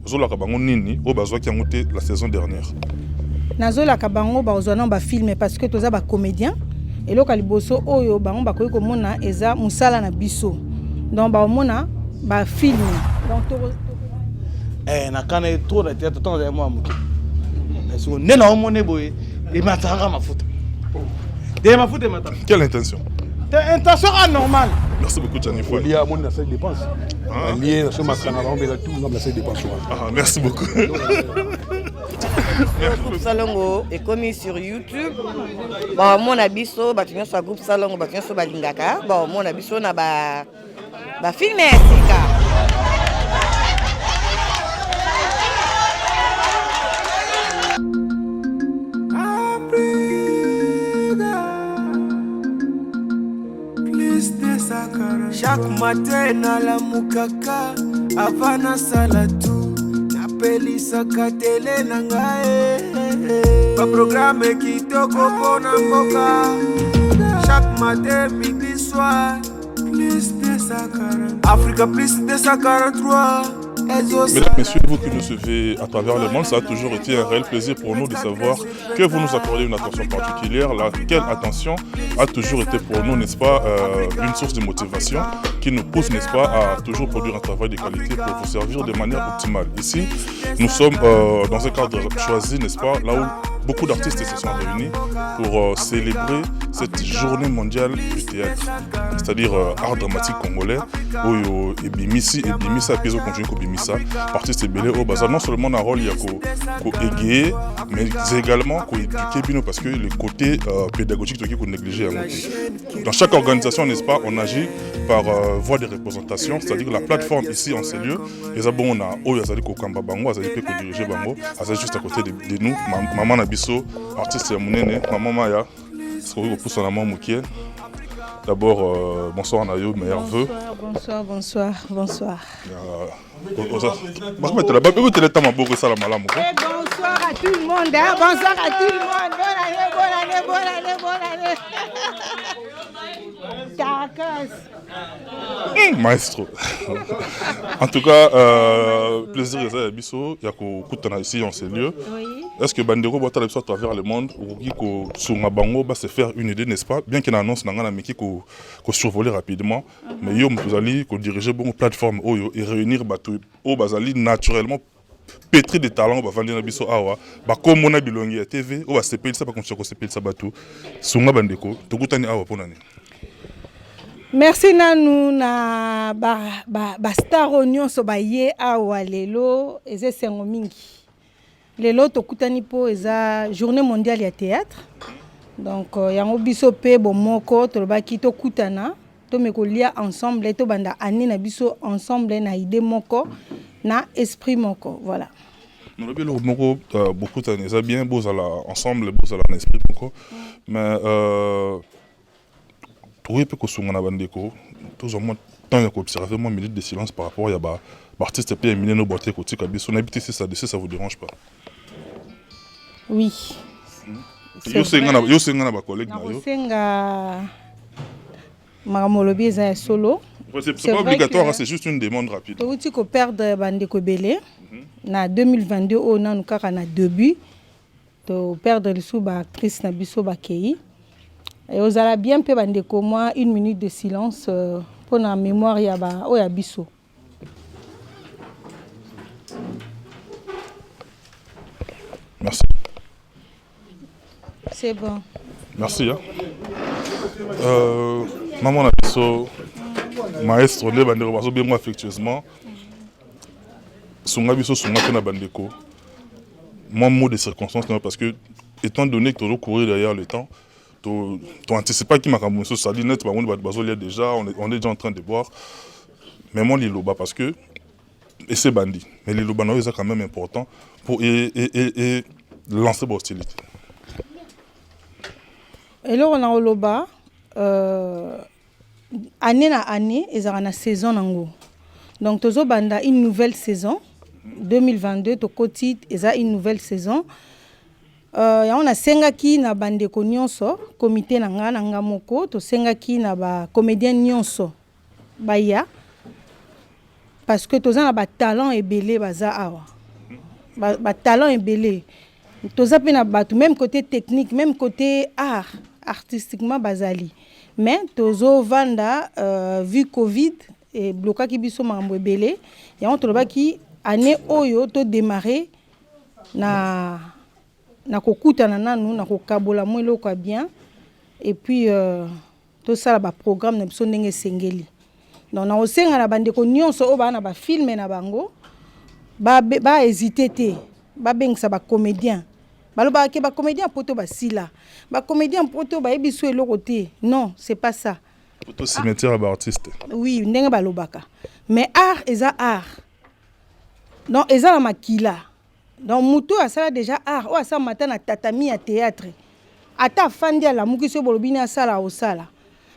Ozolaka bango nini oyo bazwaki yango te la saison dernière? Nazolaka bango bakozwa nano bafilme parce que toza bacomédien. Eloko ya liboso oyo bango bakoki komona eza mosala na biso, donc bakomona bafilme. Donc Nakana ye trop na théâtre ntango azali mwa moke. Siko nde naomone boye, emataka kaka mafuta de mafuta emataka. Quelle intention? Te, intention anormale. Merci beaucoup, Gianni Fouad. Olia amoni na sali dépense. Alie na so masanga bango mbela tout ngam na sali dépense wana. Ah, merci beaucoup. Groupe Salongo ekomi sur YouTube. Baomona biso bato nyonso ya groupe Salongo, bato nyonso balingaka, baomona biso na ba bafilme ya sika. Chaque matin nalamukaka, avant nasala tu, napelisaka tele na ngai, baprograme kitoko mpona mboka. Chaque matin, midi, soir, plus 240 Africa plus 243. Mesdames, Messieurs, vous qui nous suivez à travers le monde, ça a toujours été un réel plaisir pour nous de savoir que vous nous accordez une attention particulière, laquelle attention a toujours été pour nous, n'est-ce pas, une source de motivation qui nous pousse, n'est-ce pas, à toujours produire un travail de qualité pour vous servir de manière optimale. Ici, nous sommes dans un cadre choisi, n'est-ce pas, là où beaucoup d'artistes se sont réunis pour célébrer cette journée mondiale du théâtre, c'est-à-dire art dramatique congolais, oyo ebimisi ebimisa mpe ezocontinue kobimisa artiste ebele oyo baza non seulement na rôle ya koégayer, mais également koéduquer bino, parce que le côté pédagogique tokoki konégliger yango te. Dans chaque organisation, n'est-ce pas, on agit par voie de représentation, c'est-à-dire la plateforme ici en ces lieux eza bongo na oyo azali kokamba bango, azali mpe kodiriger bango, azali juste à côté de nous, mama na biso, artiste ya monene, mama Maya. Soki kopusana mwa moke. D'abord, bonsoir na yo, meilleurs vœux. Bonsoir, bonsoir, bonsoir. Babetela ta maboko, esala malamu. Eh, bonsoir à tout le monde, hein? Bonsoir à tout le monde. Bonne année, bonne année, bonne année, bonne année. Caracas. Maestro. En tout cas, plaisir eza ya biso ya kokutana ici en ces lieux. Est-ce que bandeko botala biso à travers le monde, okoki kosunga bango ba se faire une idée, n'est-ce pas? Bien que na annonce na nga nameki kosurvoler rapidement, mais yo moto ozali kodiriger bongo plateforme oyo et réunir bato oyo bazali naturellement pétri de talent, oyo bavandi na biso awa, bakombo na bilongi ya TV, oyo basepelisa, bakontinue kosepelisa bato. Sunga bandeko, tokutani awa mpona nini? Merci nanu na bastar ba, ba star oyo nyonso baye awa lelo. Eza esengo mingi lelo tokutani mpo eza journée mondiale ya théâtre. Donc yango biso mpe bomoko tolobaki tokutana, tome kolia ensemble, tobanda année na biso ensemble na idée moko, na esprit moko, voilà. Nalobi eloko moko, bokutani eza bien, bozala ensemble, bozala na esprit moko, mais tokoki mpe kosunga na bandeko, tozwa mwa temps ya koobserve mwa minute de silence par rapport ya baartiste mpe ya minene oyo bote kotika biso. Nayebi te si ça vous dérange pas. Oui. Yo senga na bacollègue na yo. Nakosenga. Makambo olobi eza ya solo. C'est pas obligatoire, c'est juste une demande rapide. Touti koperdre bandeko ebele na 2022 oyo. Nanu kaka na début, toperdre lisusu baactrice na biso bakei. Ozala bien mpe bandeko, mwa une minute de silence mpona mémoire ya ba oyo ya biso. Merci. C'est bon. Merci, hein. Maman na biso, maestro, nde bandeko bazobengo affectueusement. Sunga biso, sunga mpe na bandeko, mwa mot de circonstance, parce que étant donné que tozo courir derrière le temps, to anticipaki makambo mosusu, c'est-à-dire net bango bato bazolia déjà, on est déjà en train de boire, mais moi liloba, parce que ese bandi, mais liloba na oyo eza quand même important pour et lancer bahostilité. Eloko na koloba, année na année ezalaka na saison nango. Donc tozobanda une nouvelle saison 2022, tokoti, eza une nouvelle saison. Yango nasengaki na bandeko nyonso, komite na nga, na nga moko, tosengaki na bacomédien nyonso baya. Parce que toza na batalent ebele baza awa, batalent ebele toza mpe na bato, même côté technique, même côté art, artistiquement bazali. Mais tozovanda, vu Covid eblokaki biso makambo ebele, yango tolobaki année oyo todémarre na kokutana nanu, na kokabola mwa eloko ya bien, et puis tosala baprogramme na biso ndenge esengeli. Donc nakosenga na bandeko nyonso oyo baa na bafilme na bango, bahésite te, babengisa bacomédien. Balobaka ke bacomédien poto basila, bacomédien poto bayebi so eloko te. Non, c'est pas ça. Poto cimetière ya baartiste. Oui, ndenge balobaka, mais art eza art, donc eza na makila. Donc motu oyo asala déjà art, oyo asala mata na tatami ya théâtre, ata afandi, alamuki, soki bolobi ni asala, osala.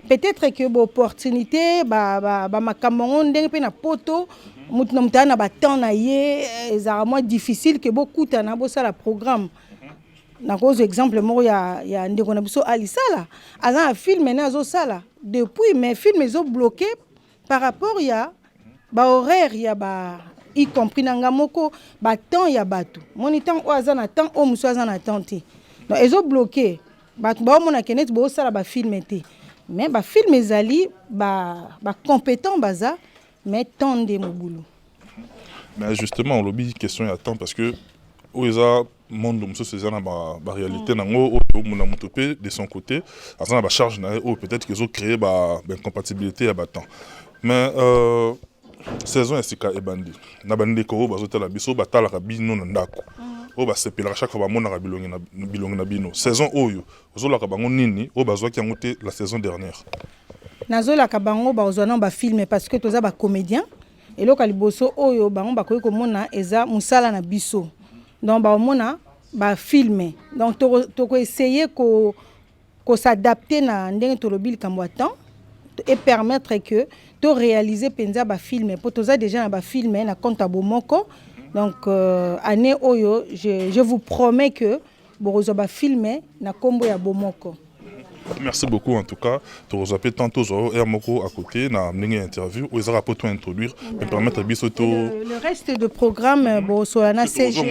Peut-être que baopportunité, bamakambo yango ndenge mpe na poto, motu na moto aya na batemps na ye, ezalaka mwa difficile ke bokutana, bosala programme. Nakozwa exemple moko ya ndeko na biso Alisala, aza na film ne azosala depuis, mais film ezobloqué par rapport ya bahoraire ya ba, y compris na nga moko, batemps ya bato. Moni ntango oyo aza na temps, oyo mosusu aza na temps te, donc ezobloqué. Bato baomona ke neti bosala bafilme te, mais bafilme ezali, bacompétent ba baza, mais temps nde mobulu. Mais justement, olobi question ya temps, parce que oyo eza monde mosusu, eza na baréalité nango. Oyo omona moto mpe de son côté aza na bacharge na ye, oyo peut-être ezocréer baincompatibilité ya batemps. Mais saison ya sika ebandi. Na bandeko oyo bazotala biso, batalaka bino na ndako, oyo basepelaka chaque fois bamonaka bilongi na bino, saison oyo ozolaka bango nini oyo bazwaki yango te la saison dernière? Nazolaka bango bazwa nano bafilme, parce que toza bacomédien. Eloko ya liboso oyo bango bakoki komona eza mosala na biso. Donc baomona bafilme. Donc tokoessaye kos'adapter na ndenge tolobi likambo ya temps et permettre que toréaliser mpenza bafilme, mpo toza déjà na bafilme na compte ya Bomoko. Donc année oyo, je vous promets que bokozwa bafilme na nkombo ya Bomoko. Merci beaucoup en tout cas. Tokozwa mpe tant tozwa air moko à côté na ndenge ya interview oyo ezaka mpo to introduire mpe permettre biso to Le reste de programme, bosola na CG.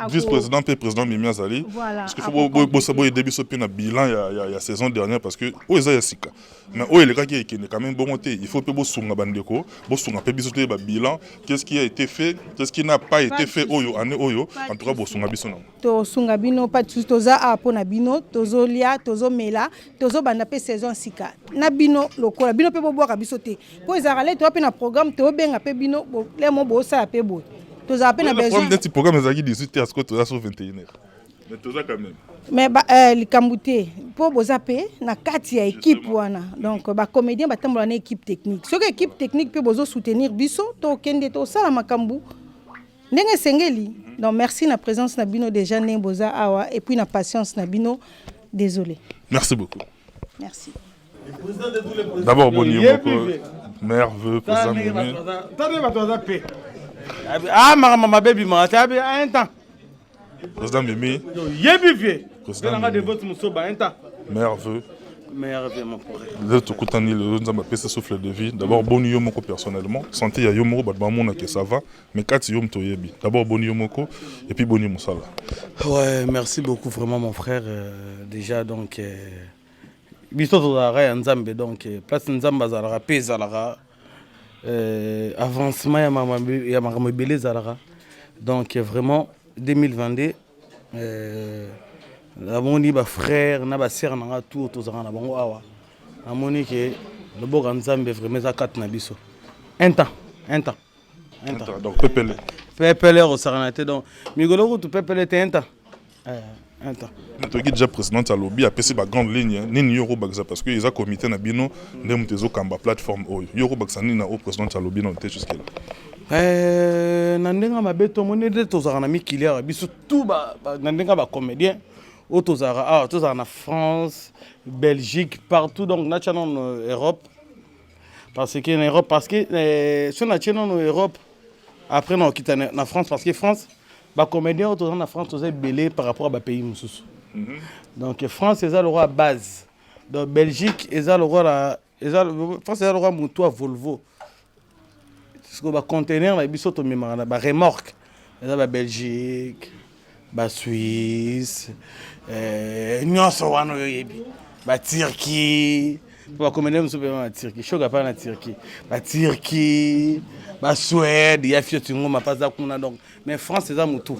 Vice président mpe président Mimi azali, parce que faut bosa boyede biso mpe na bilan ya saison dernière, parce que oyo eza ya sika, mais oyo elekaki ekende quand même bongo te. Il faut mpe bosunga bandeko, bosunga mpe biso toyeba bilan, qu'est-ce qui a été fait, qu'est-ce qui n'a pas été fait oyo année oyo. En tout cas, bosunga biso nango. Tosunga bino, pas de souci. Toza awa mpo na bino, tozolia, tozomela, tozobanda mpe saison sika na bino. Lokola bino mpe bobwaka biso te, mpo ezalaka le toa mpe na programme, tobenga mpe bino lemo, bosala mpe boye, tozala mpe na besoin. Neti programme ezalaki 18 heures, sikoyo toza so 21 heures, mais toza quand même. Mais likambo te, mpo boza mpe na kati ya équipe wana. Donc bacomédien batambola na équipe technique. Soki équipe technique mpe bozosoutenir biso, tokende tosala makambo ndenge esengeli. Donc merci na présence na bino déjà, ndenge boza awa, et puis na patience na bino. Désolé. Merci beaucoup. Merci. D'abord, boni yo moko, merveilleux président Mimi. Tande bato baza pe, ah, makambo mabe bimaka te, abi un temps. Président Mimi. Yebi vie. Président nanga Mimi. Devote Mosoba, un temps. Merveilleux. Merveilleux, mon frère. Lelo tokutani, lelo Nzambe apesa souffle de vie. D'abord, boni yo moko personnellement, santé ya yo moko? Bato bamonake ça va, mais kati yo moto oyebi. D'abord, boni yo moko, et puis boni mosala? Ouais, merci beaucoup vraiment, mon frère. Déjà donc biso tozalaka ya Nzambe, donc place Nzambe azalaka mpe ezalaka avancement ya makambo ebele ezalaka. Donc vraiment 2022, namoni bafrère na basœur na nga tour tozalaka na bango awa, namoni ke loboko ya Nzambe vraiment eza kati na biso. Un temps, un temps, un temps. Donc pepele. Pepele kosakana te. Donc mikolo kutu pepele te, un temps, un temps. Toyoki déjà présidente alobi, apesi bagrande ligne. Nini yo okobakisa? Parce que eza comité na bino nde moto ezokamba plateforme oyo. Yo okobakisa nini na oyo présidente alobi nano te jusque là? Na ndenge mabe, tomoni nde tozalaka na mikili awa, biso tout na ndenge ya bacomédien oyo tozalaka awa, tozalaka na France, Belgique, partout. Donc natya nano Europe, parce que na Europe, parce que so natie nano Europe, après na okita na France, parce que France, bacomédien oyo toza na France toza ebele par rapport à bapays mosusu. Donc France eza lokola base, donc Belgique eza lokola, eza France eza lokola motu ya Volvo. Sikoyo ba container na biso tomemaka na ba remorque eza ba Belgique, ba Suisse, eh, nyonso wana oyo oyebi ba Turquie po bakomende mosusu mpe ba Turquie shoka pa na Turquie ba Turquie ba Suède ya fioti ngoma mpe aza kuna donc mais France eza mutu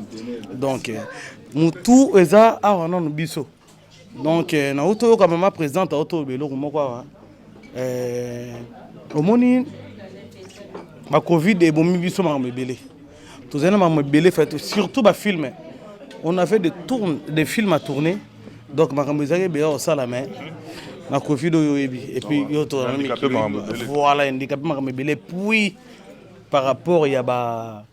donc eh, mutu eza awa nanu biso donc eh, nauti oyoka mama présidente auti oloba eloko moko awa eh, omoni bacovid ebomi biso makambo ebele tozali na makambo ebele fait surtout bafilme on avait des, tourne, des films à tourner donc makambo ezalaki ebele kosala mais na covid oyo oyebi et puis yo voilà handicapé makambo ebele puis par rapport ya ba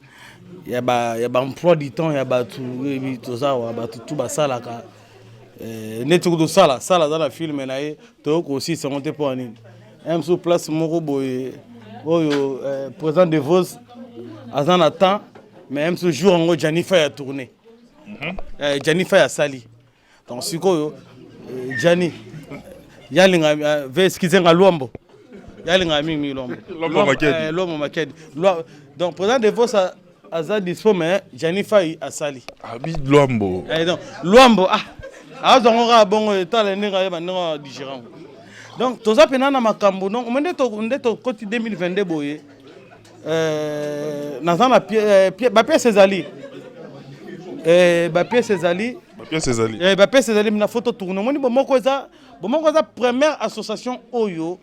ya ba ya ba emploi du temps ya bato oyebi toza awa bato tu basalaka eh, neti kutu sala sala aza na filme na ye toyoki kosisa yango te mpo ya nini mosusu place moko boye oyo eh, président de vos aza na temps mais mosusu jour yango janifa ya tourne mm -hmm. eh, janifa asali donc sikoyo eh, jani yalinga eh, ve excuse nga luambo yalinga mingi mingi luambo luambo makedi donc président de vos aza dispo mais jani fai asali abi luambo eh, donc luambo ah azwa ngo kaka bongo etala ndenge ayeba ndenge adigere yango donc toza mpena na makambo donc nde tokoti 2022 boye Euh, naza na euh, bapièce ezali euh, bapièce ezali bapièce ezali bapièce ezali na photo tourne omoni bomoko eza bomoko eza première association oyo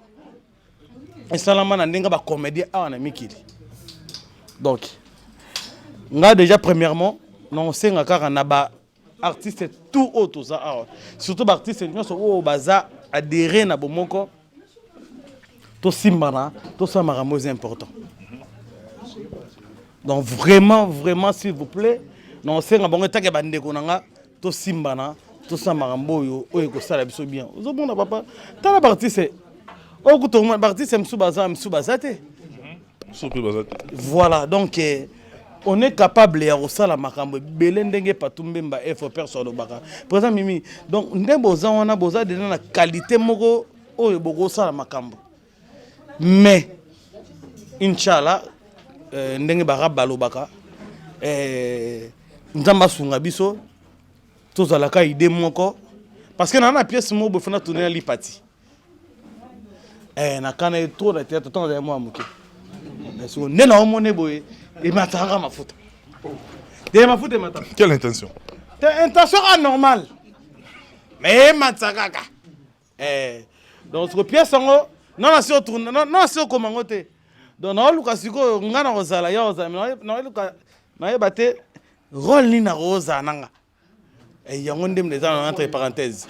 esalama na ndenge bacomédien awa na mikili donc nga déjà premièrement naosenga kaka na ba artiste tout oyo toza awa surtout baartiste nyonso oyo baza adhéré na bomoko tosimbana tosala makambo eza important donc vraiment vraiment s'il vous plaît naosenga bango etake bandeko na nga tosimbana tosala makambo oyo oyo ekosala biso bien ozomona papa tala baartiste oyo kutu baartiste mosusu baza mosusu baza te voilà donc eh, on est capable ya kosala makambo ebele ndenge Patou Mbemba efo perso alobaka président Mimi donc nde boza wana boza deja na qualité moko oyo bokosala makambo mais inchallah euh, ndenge barab balobaka euh, nzambe asunga biso tozalaka idée moko parce que naa na pièce moko boye fona tourne na lipati eh, nakana ye trop na théâtre ntango azali mwa moke siko nde naomone boye emataka mafuta te mafuta emataka quelle intention te intention kaka normal mais ematisa kaka eh, donc siko pièce yango nana si otourne nana si okoma yango te donc naoluka sikoyo nga na kozala ya kozala naoluka nayeba te role nini nakozala nanga Eh, yango nde eza na entre parenthèse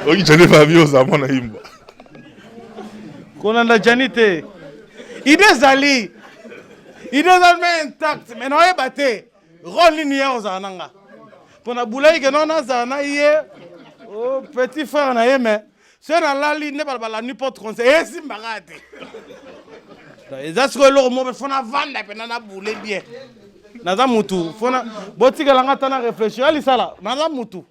oki jani fabi oza mwana yimba kolanda jani te ide ezali ide ezali me intact me naoyeba te role nini ye ozala na nga mpo na bulaki ke no nazala na ye oh, petit frère na ye mais soki nalali nde baloba la nuit porte conseil esimbaka te eza sikoyo eloko moko fo navanda mpena nabule bien naza mutu fona botikela nga ata na réfléchir alisala naza mutu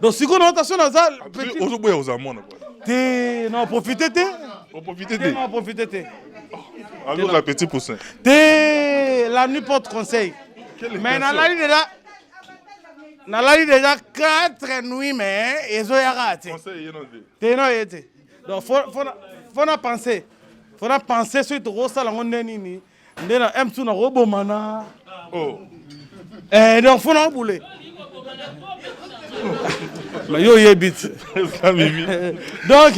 donc sikoyo naota so naza ozoboya kozala mwana te na profite te oprofite te na profite te alors la petit poussin te la nuit porte conseil mais nalali deja nalali deja 4 nuit mais ezoyaka te te no ye te donc fo na pense fo na pense soki tokosala yango nde nini nde na m tu nakobomana oh. eh, donc fo na obule mais yo oyebi te donc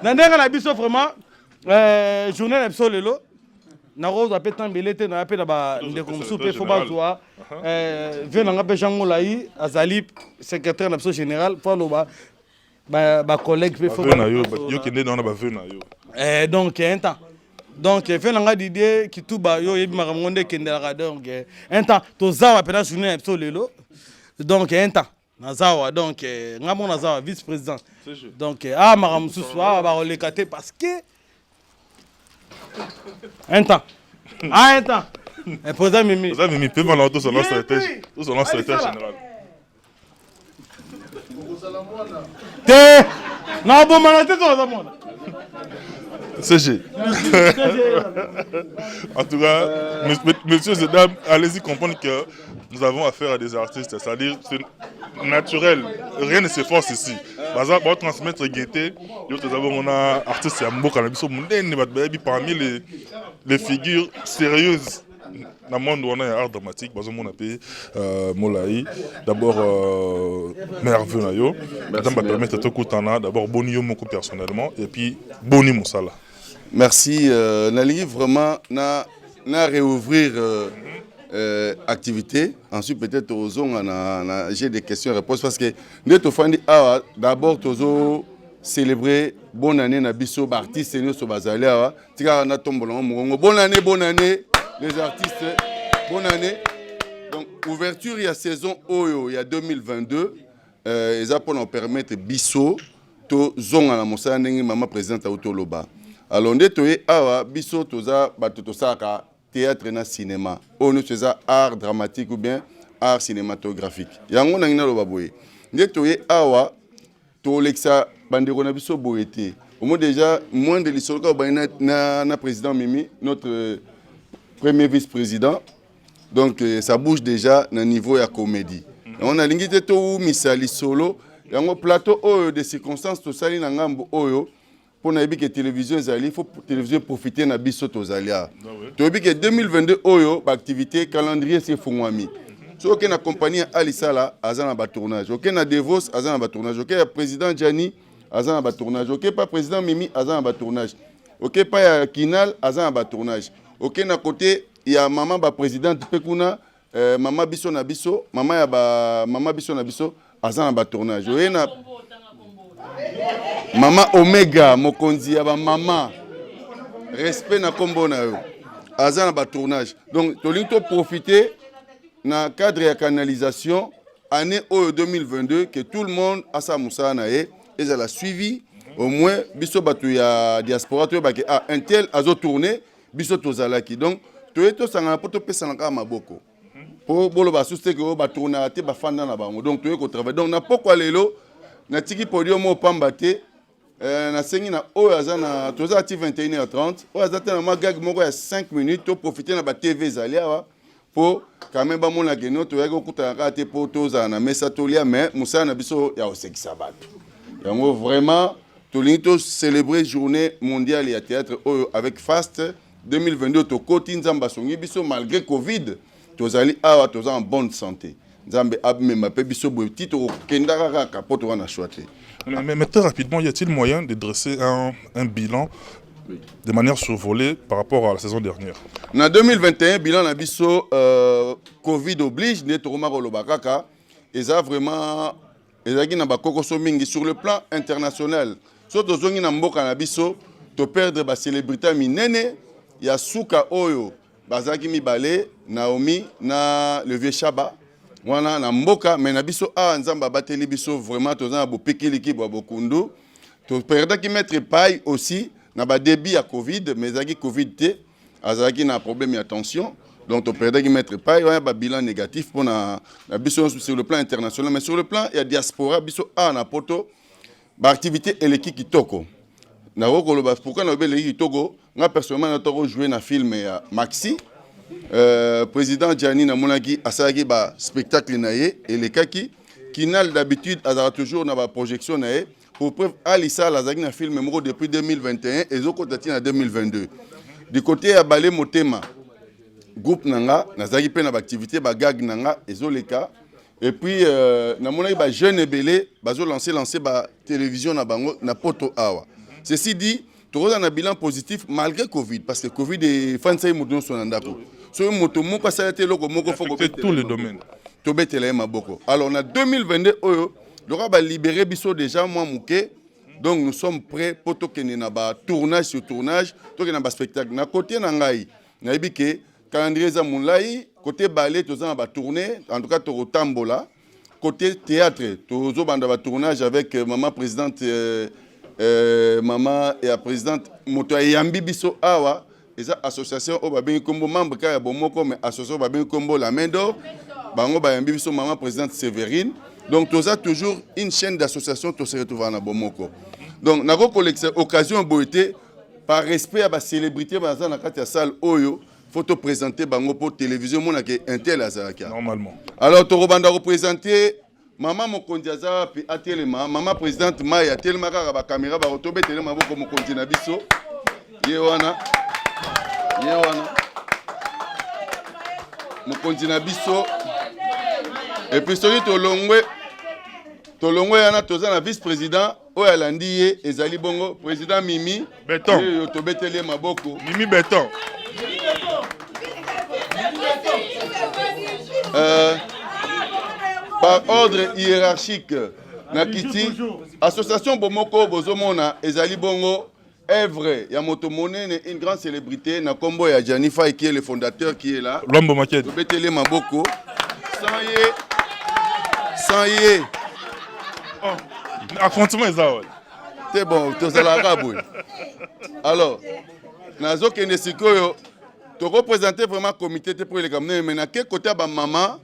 na ndenge na biso vraiment eh, journée na biso lelo nakozwa mpe temps ebele te naya mpe na bandeko mosusu mpe fo bazwa eh, vie na nga mpe jean molai azali secrétaire na biso général mpo aloba bacollègue mpe fo yokende na wana baveu na yo eh, donc un temps donc vie na nga didier kituba yo oyebi makambo ngo nde ekendelaka donc un temps tozawa mpena journée na biso lelo donc un temps naza awa donc eh, nga moko naza awa vice président donc eh, awa makambo mosusu awa bakoleka te parce que un temps ah un temps eh, président mimi président mimi mpe bana tozala secrétaire tozala secrétaire général te nabomana te toza mwana CG. En tout cas, messieurs et dames, allez-y comprendre que nous avons affaire à des artistes. C'est-à-dire, c'est naturel. Rien ne se force ici. Baza ba transmettre gaieté. Nous avons on a artiste ya mboka na biso munene bato bayebi parmi les figures sérieuses na monde wana ya art dramatique bazomona mpe Molai. D'abord merveilleux na yo, Nzambe apermettre tokutana. D'abord, boni yo moko personnellement et puis boni mosala? Merci. Nalingi vraiment na réouvrir activité. Ensuite, peut-être ozonga na j'ai des questions réponses parce que nde tofandi awa, d'abord tozo célébrer bonne année na biso baartiste nyonso bazali awa. Tikaka natombola ngo mokongo. Bonne année, bonne année les artistes, bonne année. Donc ouverture ya saison oyo ya 2022 eza mpona kopermettre biso tozonga na mosala ndenge mama présidente auti oloba. Alors nde toye awa, biso toza bato tosalaka théâtre na cinéma, oyo nyonso eza art dramatique ou bien art cinématographique. Yango nangi naloba boye, nde toye awa, tolekisa bandeko na biso boye te. Omo déjà moins de lisolo kaka obandi na président Mimi, notre premier vice-président. Donc ça bouge déjà na niveau ya comédie. Yango nalingi te towumisa lisolo. Yango plateau oyo de circonstance tosali na ngambo oyo mpo nayebi ke télévision ezali, faut télévision profite na biso. Tozali awa, toyebi ke 2022 oyo baactivité, calendrier esi efungwami. Soki oke na compagnie ya Alisala, aza na batournage. Oke na Devos, aza na batournage. Oke ya président Jani, aza na batournage. Oke pa président Mimi, aza na batournage. Oke pa ya Kinal, aza na batournage. Oke na côté ya mama baprésidente mpe kuna, mama biso na biso, mama ya ba mama biso na biso, aza na batournage. Oye na mama Omega, mokonzi ya bamama, respect na nkombo na yo, aza na batournage. Donc tolingi toprofite na cadre ya canalisation année oyo 2022 que tout le monde asala mosala na ye, ezala suivi. Au moins biso bato ya diaspora toyebake, ah, un tel azotourne, biso tozalaki. Donc toye tosangana mpo topesana kaka maboko, mpo boloba susu te ke oyo batournaka te, bafanda na bango. Donc toye kotravaille. Donc na pokwa lelo natiki podium oyo pamba te. Nasengi na oyo aza na, toza ati 21h30, oyo aza te na mwa gag moko ya 5 minutes, toprofite na batv ezali awa mpo quand même bamona ke no toyaki kokutana kaka te mpo tozala na mesa tolia, mais mosala na biso ya kosekisa bato. Yango vraiment tolingi tocélébrer journée mondiale ya théâtre oyo avec faste. 2022 tokoti, Nzambe asongi biso malgré Covid, tozali awa, toza en bonne santé. Nzambe amema mpe biso boye ti tokokendaka kaka mpo toza na choix te. Mais très rapidement, y a-t-il moyen de dresser un bilan de manière survolée par rapport à la saison dernière? Na 2021, bilan na biso, Covid oblige, nde tokoma koloba kaka, eza vraiment ezalaki na bakokoso mingi sur le plan international. So tozongi na mboka na biso, toperdre bacélébrité ya minene ya suka oyo bazalaki mibale, Naomi na le vieux Shaba wana na mboka. Mais na biso awa, Nzambe abateli biso vraiment, toza na bopikiliki bwa bokundu. Toperdaki maître Pai aussi na badébut ya Covid, mais ezalaki Covid te, azalaki na problème ya tension. Donc toperdaki maître Pai wana. Babilan négatif mpona na biso nyonso sur le plan international, mais sur le plan ya diaspora, biso awa na Poto, baactivité eleki kitoko. Nakoki koloba pourquoi nalobi eleki kitoko. Nga personnellement natoko jouer na film ya Maxi. Président Gianni namonaki asalaki baspectacle na ye, elekaki. Kinal d'habitude azalaka toujours na baprojection na ye. Pour preuve, Alisal azalaki na film moko depuis 2021, ezokota ntina 2022. Du côté ya Bale Motema, groupe na nga, nazalaki mpe na baactivité, bagag na nga ezoleka. Et puis namonaki bajeune ebele bazolance lance batélévision na bango na Poto awa. Ceci dit, tokozala na bilan positif malgré Covid, parce que Covid efandisaki moto nyonso na ndako. Soki moto moko asali te eloko moko, fo tous les domaines. Tobetela ye maboko. Alors na 2022 oyo, lokola balibere biso déjà mwa moke, donc nous sommes prêts mpo tokende na batournage sur tournage, tokende na baspectacle. Na côté na ngai, nayebi ke calendrier eza molai. Côté ballet, toza na batournée, en tout cas tokotambola. Côté théâtre, tozobanda batournage avec mama présidente, mama ya présidente, moto ayambi biso awa, eza association oyo babengi nkombo membre kaka ya bomoko, mais association oyo babengi nkombo La Main d'Or, bango bayambi biso, mama présidente Séverine. Donc toza toujours une chaîne d'association, tose retrouva na bomoko. Donc nakoki kolekisa occasion boye te. Par respect ya ba célébrité baza na kati ya salle oyo, faut to présenter bango po télévision mona ke intel azalaki. Normalement. Alors tokobanda ko présenter mama mokonzi aza wapi atelema, mama présidente Mai atelema kaka ba caméra ba tobetele maboko mokonzi na biso. Ye wana. Ye wana. Mokonzi na biso. Et puis soki tolongwe tolongwe yana toza na vice-président oyo alandi ye ezali bongo président Mimi Beton. Oyo tobeteli ye maboko. Mimi Beton. Par ordre hiérarchique na kiti association Bomoko bozomona ezali bongo œuvre ya moto monene, une grande célébrité na kombo ya Gianni Faye qui est le fondateur qui est là. Lombo Makedi. Tobeteli maboko. Sans ye. Sans ye. Oh, affrontement eza wa. Te bon, tozalaka boye. Alors, nazokende sikoyo tokoprésente vraiment comité te po eleka monene, mais nake côté ya bamama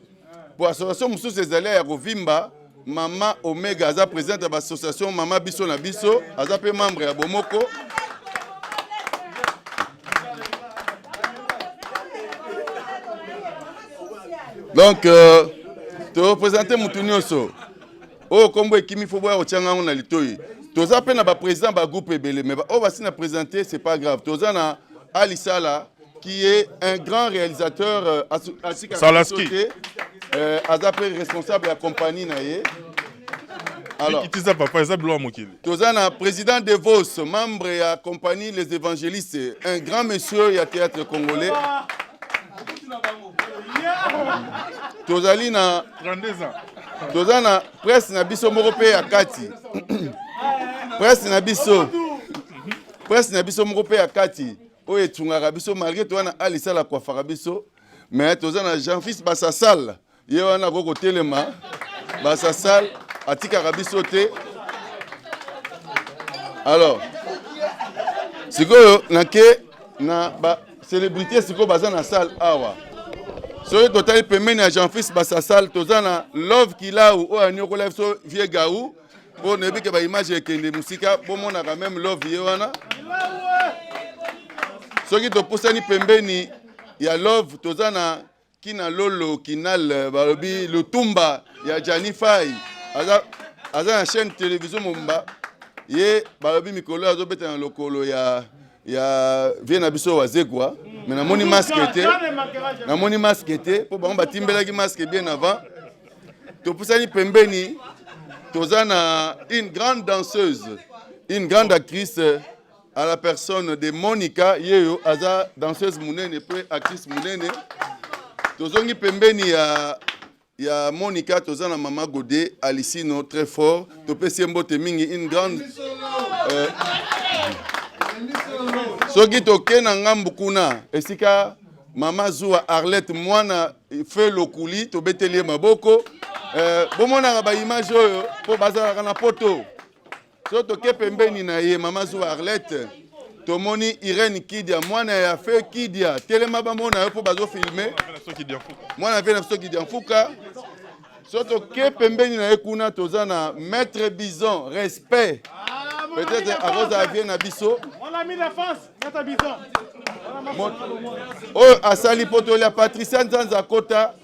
po association mosusu ezali ya kovimba. Mama Omega aza présidente ya association Mama Biso na Biso, aza pe membre ya Bomoko. Donc to représenter mutu nyonso oyo kombo ekimi fo boya kotia ngango na litoyi. Toza pe na ba président ba groupe ebele, mais ba oyo basi na présenter c'est pas grave. Toza na Ali Sala qui est un grand réalisateur asika Salaski. Aza pe responsable ya compagnie na ye. Alors, Ikitiza papa, eza biloko ya mokili. Toza na président de Vos, membre ya compagnie Les Évangélistes, un grand monsieur ya théâtre congolais. Tozali na 32 ans. Toza na presse na biso moko pe ya kati. Presse na biso. Presse na biso moko pe ya kati. Oyo etungaka biso malgré toza na Ali Sala kwafaka biso, mais toza na Jean-Fils Basasal. Ye wana akoko telema Basasal atikaka biso te. Alors sikoyo nake na ba célébrité sikoyo baza na salle awa. Soki totali pembeni ya Jean-Fils Basasal toza na Love Kilau oyo anyokola biso vieux Gaou. Po nayebi ke ba image ekende mosika, bomonaka même Love ye wana. Soki topusani pembeni ya Love toza na Kina Lolo Kinal, balobi Lutumba ya Gianni Faye. Aza na chaîne télévision Momba. Ye balobi mikolo azobeta na lokolo ya vie na biso Wazekwa, mais namoni masque te. Namoni masque te po bango batimbelaki masque bien avant. Topusani pembeni toza na une grande danseuse, une grande actrice à la personne de Monica Yeyo, aza danseuse munene pe actrice munene. Tozongi pembeni ya Monica, toza na Mama Godé Alicino très fort. Topesi mbote mingi, une grande, soki toke na ngambu kuna esika Mama Zuwa Arlette mwana fe lokuli, tobeteli ye maboko. Bomonaka ba image oyo po bazalaka na poto. So toke pembeni na ye Mama Zuwa Arlette, tomoni Irène Kidia mwana ya fe Kidia, telema bamona yo po bazo filmer. Mwana fe na biso Kidia Mfuka. So toke pembeni na ye kuna toza na Maître Bison, respect. Peut-être à cause ya vie na biso. Mon ami de France, Maître Bison. Oyo asali poto ya Patricia Nzanza Kota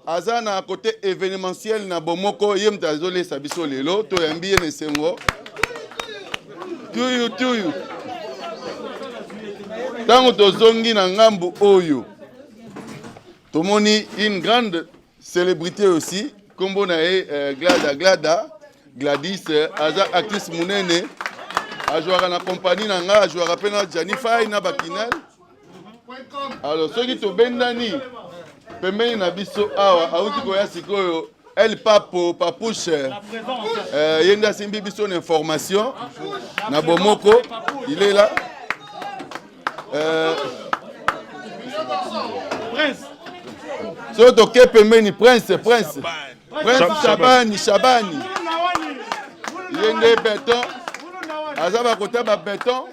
aza na côté événementiel na Bomoko, ye moto azolesa biso lelo, toyambi ye na esengo. Tuyu tuyu. Tango tozongi na ngambu oyo, tomoni une grande célébrité aussi, kombo na ye Glada Glada Gladys, aza actrice munene, ajouaka na compagnie na nga, ajouaka pe na Gianni Faye na Bakinel. Alors soki tobendani pembeni na biso awa, auti koya sikoyo El Papo Papouche, ye nde asimbi biso na information na Bomoko, il est là. Soki toke pembeni Prince, Prince, Prince Shabani, Shabani, ye nde beton, aza bakota ba beton,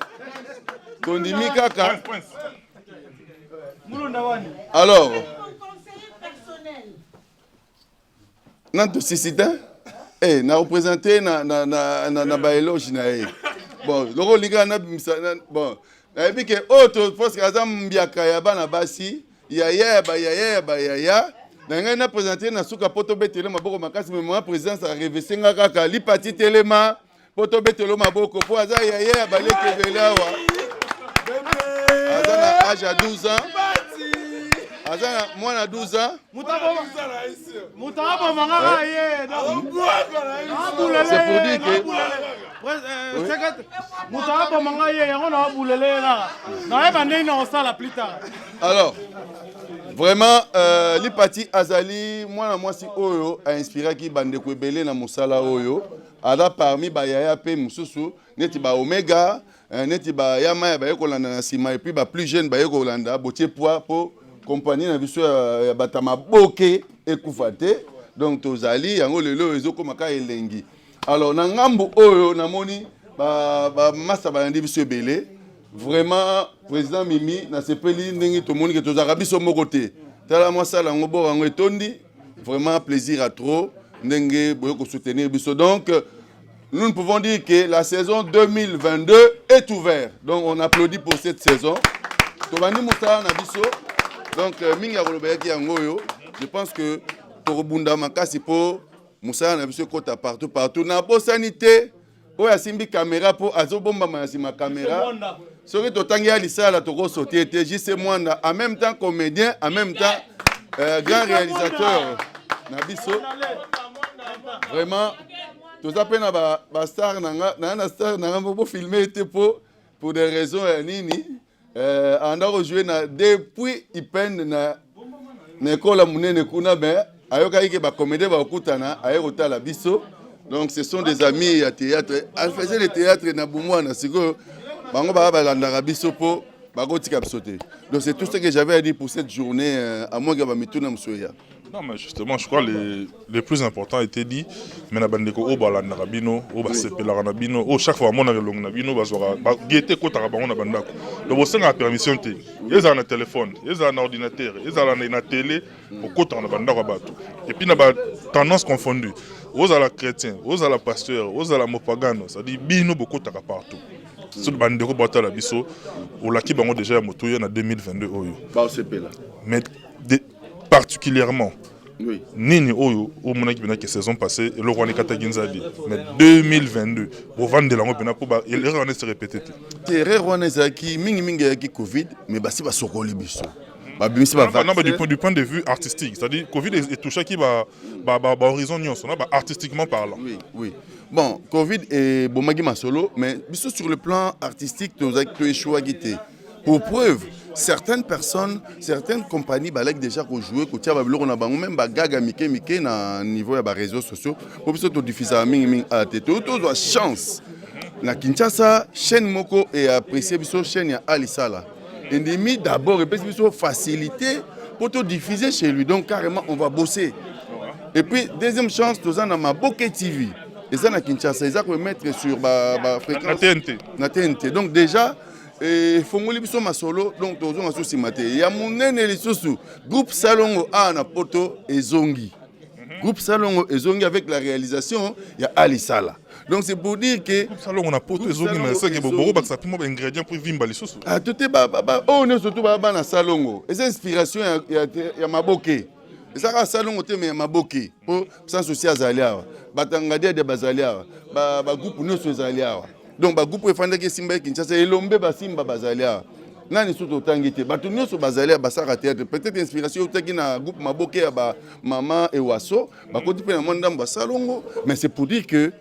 tondimi kaka. Alors, na tosisi te, na représenter na ba éloge na ye. Bon, loko linga na bimisa, na, bon, Nayebi ke oyo to parce que aza mbiaka ya bana basi, yaya ya ba yaya ya ba yaya. Na ngai na presenter na suka po tobetele maboko makasi, mais ma présidence a revese nga kaka lipati telema po tobetele maboko po aza yaya ya baleki ebele awa. Aza na age ya 12 ans. Aza na mwana 12 ans. Moto aboma nga ye. C'est pour dire que Moto aboma nga ye yango na abulele ye kaka. Nayeba ndenge na kosala plus tard. Alors, vraiment Lipati azali mwana mwasi oyo a inspiraki bandeko ebele na mosala oyo. Aza parmi ba yaya pe mosusu neti ba Omega, neti ba Yamaya baye kolanda na nsima, et puis ba plus jeune baye kolanda botie poids po compagnie na biso ya bata maboke ekufa te. Donc tozali yango lelo ezokoma ka elengi. Alors na ngambu oyo namoni ba masa balandi biso ebele. Vraiment président Mimi nasepeli ndenge tomoni ke tozalaka biso moko te. Tala mwa sala yango bor yango etondi, vraiment plaisir à trop ndenge boye ko soutenir biso. Donc nous ne pouvons dire que la saison 2022 est ouverte. Donc on applaudit pour cette saison. Tobandi mosala na biso. Donc mingi ya koloba yaki yango oyo. Je pense que tokobunda makasi po mosala na biso ekota partout partout. Na bosani te oyo asimbi caméra po azobombama na nsima caméra. Soki totangi ya lisala tokosote te. JC Mwanda en même temps comédien, en même temps grand réalisateur na biso. Vraiment toza pe na ba star na nga, na na star na nga bo filmer te po pour des raisons ya nini. Anda ko jouer na depuis Ipen na école ya munene kuna, mais ayokaki ke ba comédien ba kokutana, aye kotala biso. Donc ce sont des amis ya théâtre. Elle faisait le théâtre na Bumwana, sikoyo bango ba balandaka biso po bakotika biso te. Donc c'est tout ce que j'avais à dire pour cette journée, à moins que ba mituna mosuya. Non, mais justement, je crois que les plus importants étaient dit. Mais na bandeko oyo balandaka bino, oyo basepelaka na bino, oyo chaque fois bamonaka elongi na bino, bazwaka gaieté ekotaka bango na bandako. Donc bosengaka permission te. Ezala na téléphone, ezala na ordinateur, ezala na télé, okotaka na bandako ya bato. Et puis na ba tendance confondue. Ozala chrétien, ozala pasteur, ozala mopagano, c'est-à-dire bino bokotaka partout. Soki bandeko batala biso, olaki bango déjà ya motuya na 2022 oyo. Basepela. Mais particulièrement Oui. Nini oyo omonaki mpena ke saison passée eloko wana ekataki nzadi, mais 2022 bovandela yango mpena mpo erreur wana ese répété te? Te, erreur wana ezalaki mingimingi eyaki Covid, mais basi basokoli biso, babimisi ba Non, mais du point de vue artistique, c'est-à-dire Covid etouchaki ba horizon nyonso na ba artistiquement parlant. Oui, bon, Covid ebomaki masolo, mais biso sur le plan artistique tozalaki toéchouaki te. Pour preuve, certaines personnes, certaines compagnies balaki déjà kojouer, kotia babiloko na bango, même bagaga mike mike na niveau ya baréseaux sociaux, po biso todifusaka mingimingi ala te. Tozwa chance na Kinshasa, chaîne moko eapprécie biso, chaîne ya Alisala endimi d'abord, epesi biso facilité pour todiffuser chez lui. Donc carrément on va bosser. Et puis deuxième chance, toza na Maboke TV, eza na Kinshasa, eza komettre sur ba fréquence na TNT. Na TNT. Donc déjà efongoli biso masolo. Donc tozonga so nsima te ya monene lisusu, groupe Salongo awa na poto ezongi. Groupe Salongo ezongi avec la réalisation ya Alisala. Donc c'est pour dire que Salongo na poto ezongi, mais seke bokobakisa mpe mwa baingrédient mpo evimba lisusu. Ah, to te, oyo nyonso to baa bana Salongo, eza inspiration ya maboke. Eza kaka Salongo te, mais ya maboke, mpo sans souci azali awa, batangadiadia bazali awa, bagroupe nyonso ezali awa. Donc bagroupe efandaki esimba ye Kinshasa, elombe basimba bazali awa, nani so totangi te, bato nyonso bazali awa basalaka théâtre. Peut-être inspiration eutaki na groupe maboke ya bamama Ewaso, bakoti mpe na mwa ndambo ya Salongo. Mais c'est pour dire que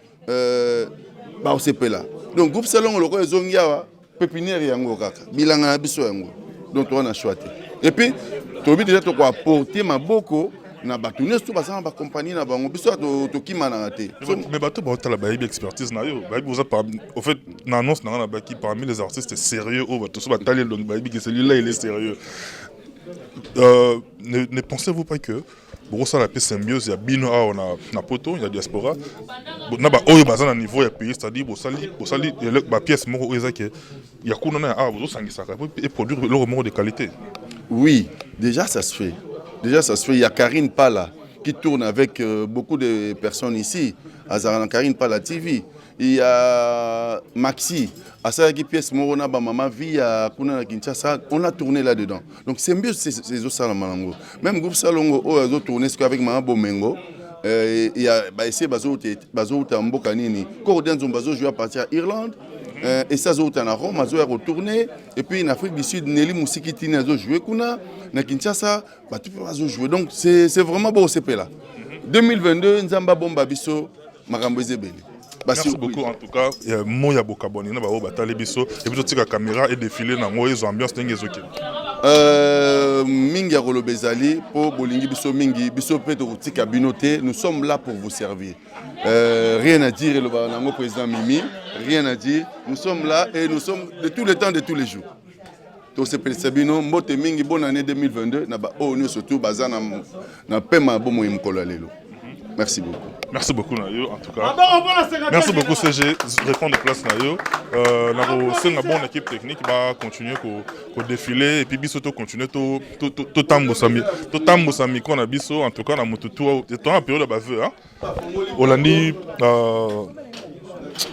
baosepela. Donc groupe Salongo lokola ezongi awa, pépinière yango kaka, bilanga na biso yango. Donc toza na choix te. Et puis toyebi déjà tokoapporte maboko na bato nyonso baza na bacompagnie na bango. Biso tokimanaka te. Mais bato baotala bayebi expertise na yo, bayebi oza au fait na annonce na nga na baki parmi les artistes sérieux oyo bato so batali elongi bayebi que celui-là, il est sérieux. Ne pensez-vous pas que bokosala mpe symbiose ya bino awa na poto ya diaspora na baoyo baza na niveau ya pays, c'est-à-dire bosali bapièce moko oyo eza ke ya kuna na ya awa, bozosangisaka et produire eloko moko de qualité? Oui, déjà ça se fait. Déjà ça se fait. Il y a Karine Pala. qui tourne avec euh, beaucoup de personnes ici azalaka na Karine Pala TV il y a Maxi asalaki pièce moko na bamama vie ya kuna na Kinshasa on a tourné là dedans donc c'est mieux ezosalama nango même groupe Salongo oyo azotourne sikoyo avec mama Bomengo euh, ya baese bazouta mboka nini Cordien Nzombo azojoue à partir ya Irlande euh, esi azouta na Rome azoya kotourne et puis na Afrique du Sud Nelly Musikitini azojoue kuna na Kinshasa bato mpe bazojoue donc c'est vraiment bosepela 2022 Nzambe abomba biso makambo eza ebele. Merci beaucoup en tout cas euh, mot ya bokabwani na baoyo batali biso et puis totika caméra et défilé nango ezwa ambiance ndenge ezokende. Euh, mingi ya koloba ezali mpo bolingi biso mingi biso mpe tokotika bino te nous sommes là pour vous servir euh, rien à dire elobaka nango président Mimi rien à dire nous sommes là et nous sommes de tous les temps de tous les jours tosepelisa bino mbote mingi bonne année 2022 na baoyo nyonso tu baza na, na pema ya bomoi mokolo ya lelo merci beaucoup merci beaucoup na yo en tout cas merci beaucoup CG répondre place na yo euh, na kosenga bonne équipe technique ba continuer ko, ko défiler et puis biso to continuer to totambusa to, to micro na biso en tout cas na mutu tu to na période ya ba vœux hein olandi euh,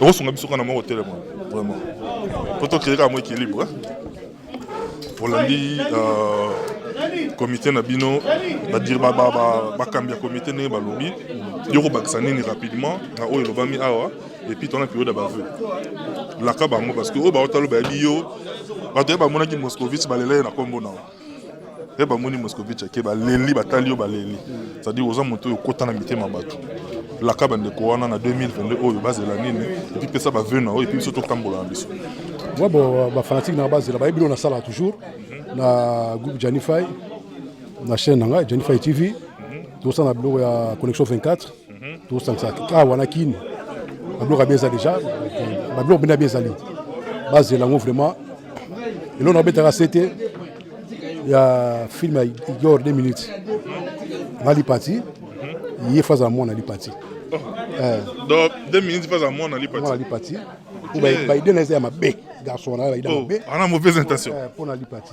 okosunga biso kaka na moko telema vraiment po tocree kaka mo équilibre olandi euh, comité na bino bakambi ya comité ndenge balobi yo kobakisa nini rapidement na oyo elobami awa et puis tona periode ya baveu laka bango parce que oyo baotalo bayebi yo bato ye bamonaki moscovitch balela ye na nkombo na yo Ye bamoni Moscovitch ake baleli batali yo baleli. C'est-à-dire oza moto oyo okota na mitema bato. Laka bandeko wana na 2022 oyo bazela nini et puis pesa ba vœux na oyo et puis biso totambola na biso. Ouais, bon, ba fanatique na bazela bayebi na sala toujours na groupe Gianni Fay na chaîne na ngai Gianni Fay TV tosala na biloko ya connexion 24 tosangisa awa na kini babiloko ya bien eza déjà babiloko bina bien ezali bazela yango vraiment eloko nabetaka sete ya film ya Igor 2 minutes nga lipati ye faza mwana lipati oh. eh. donc 2 minutes faza mwana lipati mwana lipati po ba idée na eza ya mabe garçon na ba idée oh, mabe ana mauvaise intention eh, pona lipati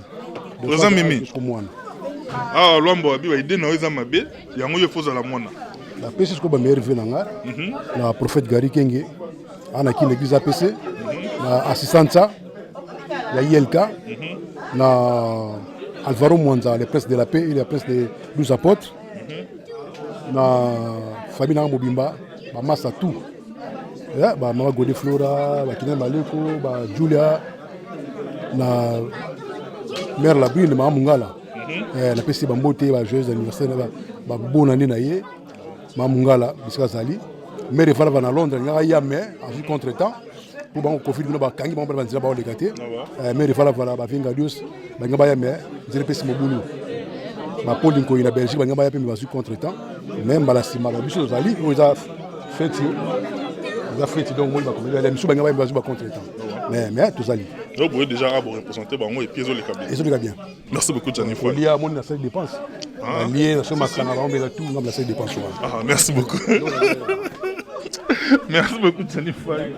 oza mimi mwana ah lwambo abi ba idée na eza mabe yango yo fozala mwana napesi sikoyo ba meilleur vie na nga mhm. na prophète Gary Kenge ana ki l'église APC na assistanta ya ILK na Alvaro Mwanza le prince de la paix et le prince des 12 apôtres na famille nanga mobimba bamasa tout eh, ba mama Gode Flora ba Kina Maleko ba Julia na mère Labrine mama Mungala eh, napesi bambote ba joyeux anniversaire ba bonne année na ye Ma Mungala bisika azali mere evalava na Londres alingaka ya mais azwi contre temps mpo bango covid kuna bakangi bango bana banzela baoleka te eh, mere evalavala bavinga dios balinga baya mais nzela epesi mobulu bapoli nkoi na Belgique balinga baya mpe me bazwi contre temps mais mbala nsima ba biso tozali oyo eza feti eza feti donc moni bakomeli misu balinga baya me bazwi ba contre temps mais mais tozali donc boye déjà abo représenter bango et puis ezoleka bien ezoleka bien Merci beaucoup Gianni Fouad. Olia moni na salle dépense. Ah. Lié na soma masanga bango mela tout ngam na salle dépense wana. Ah merci beaucoup. merci beaucoup Gianni Fouad.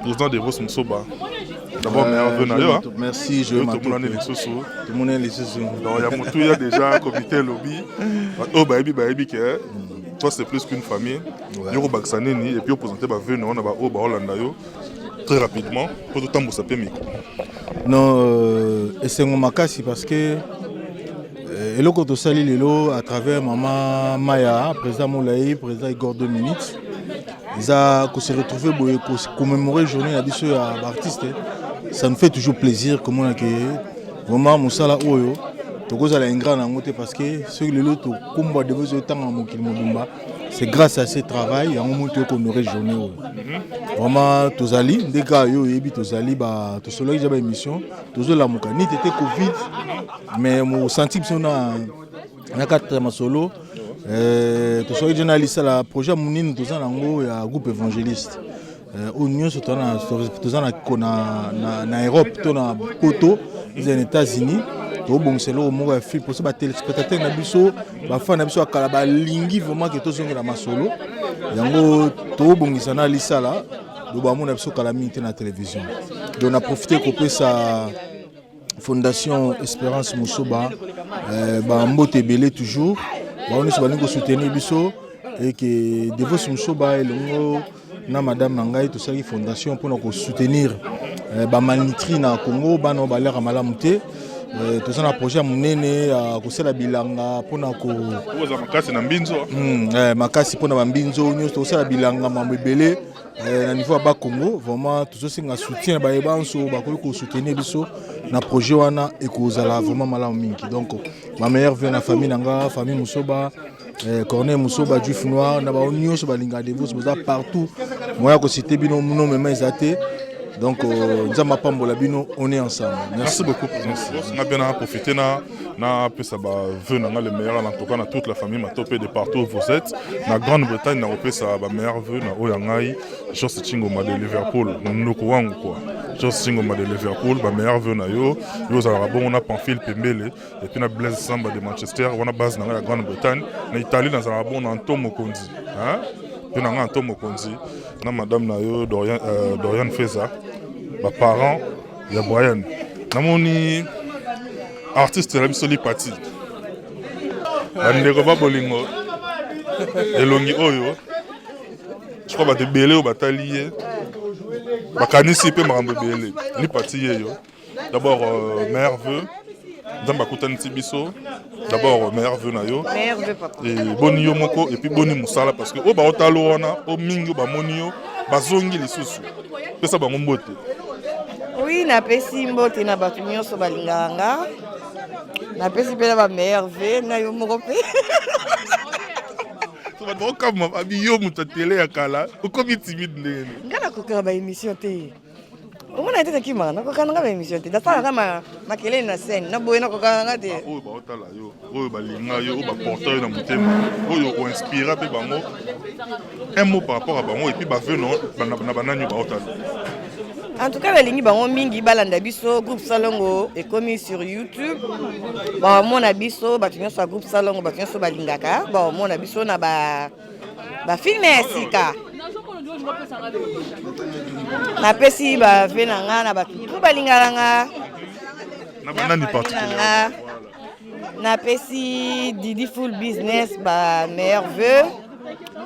Président de Vos Msoba. D'abord, meilleur vœu na yo. Hein. Merci, je m'attends. lisusu. Tomonani lisusu. Donc, ya motu ya déjà comité lobby. Oh bayebi bayebi que toi c'est plus qu'une famille. Yo kobakisa nini et puis opresenter ba vœux na yo na ba oyo baolanda yo très rapidement mpo totambusa mpe micro. Non, euh, esengo makasi parce que euh, eloko tosali lelo à travers mama Maya, président Moulaye, président Igor 2 minutes, eza ko se retrouver boye ko commémorer journée na biso ya baartiste, ça nous fait toujours plaisir komona ke vraiment mosala oyo tokozala ingrat na yango te parce que soki lelo tokombwa devosi otanga mokili mobimba c'est grâce à ce travail yango moto ekohonore journée oyo vraiment tozali nde kaka yo oyebi tozali tosololaki ja baémission tozolamuka ni tete covid mais mosanti biso na na kati ya masolo euh, tosololaki ja na lisala projet ya monene toza na yango ya groupe évangéliste euh, oyo nyonso toza na Europe to na poto eza na États-Unis tobongisa eloko moko ya film mposo batelespectateur na biso bafan na biso ya kala balingi vraiment ke tozongela masolo yango tobongisa na lisala do bamona biso kala mingi te na télévision donc na profite kopesa fondation Espérance Musoba euh, ba mbote ebele toujours. Bango nyonso balingi kosoutenir biso eke Devos Musoba elongo na madame na ngai tosalaki fondation mpona kosoutenir eh, bamalnutri na Congo, bana oyo baliaka malamu te. Eh, toza na projet ya monene ya kosala bilanga mpona ko oza makasi na mbinzo eh, makasi mpona bambinzo nyonso tokosala bilanga mambo ebele eh, na niveau ya Bakongo. Vraiment tozosenga soutien baye banso bakoki kosoutenir biso na projet wana, ekozala vraiment malamu mingi. Donc ma meilleure vœu na famille na nga, famille Musoba, eh, Corneille Musoba, Juif Noir, na bango nyonso balingaka Devos, boza partout, moya kosite bino nomema eza te. Donc Nzambe apambola bino, on est ensemble. Merci, merci beaucoup. Merci. Nga bien profiter na na pesa ba vœux na nga le meilleur en tout cas na toute la famille Matope de partout où vous êtes. Na Grande-Bretagne na kopesa ba meilleurs vœux na oyo ngai Jos Chingoma de Liverpool, ndoko wangu quoi. Jos Chingoma de Liverpool, ba meilleurs vœux na yo. Yo ozalaka bongo na Pamphile Pembele et puis na Blaise Samba de Manchester, wana base na nga ya Grande-Bretagne. Na Italie nazalaka bongo na Anto Mokonzi, hein? Pe na nga Anto Mokonzi na madame na yo Dorian, Dorian Feza, ba parents ya Brian. Namoni artiste na biso Lipati, bandeko ba bolingo elongi oyo je crois bato ebele oyo batali ye bakanisi mpe makambo ebele. Lipati ye yo d'abord, meilleur vœu, Nzambe akutanisi biso. D'abord meilleur vœu na yo. Meilleur vœu, papa. E boni yo moko et puis boni mosala, parce que oyo baotala wana oyo mingi oyo bamoni yo bazongi lisusu, pesa bango mbote. Oui, napesi mbote na bato nyonso balingaka nga, napesi mpe na bameilleur vœu na yo moko mpe. So bato baokamwa babi yo moto ya tele ya kala okomi timide ndenge nini? Nga nakokaka baémission te, omona te, nakimaka, nakokaka nanga baémission te, nasalaka makelele na scène na boye, nakokaka nanga te. Oyo baotala yo, oyo balinga yo, oyo baporta yo na motema, oyo oinspira mpe bango, un mot par rapport à bango et puis bavœux na banani oyo baotala. En tout cas nalingi bango mingi, balanda biso groupe Salongo ekomi sur YouTube, baomona biso bato nyonso ya groupe Salongo, bato nyonso balingaka baomona biso na ba bafilme ya sika. Napesi bavœux na nga na bato tu balingaka nga. Na banani particulier? Napesi Didi Full Business ba meilleur vœu,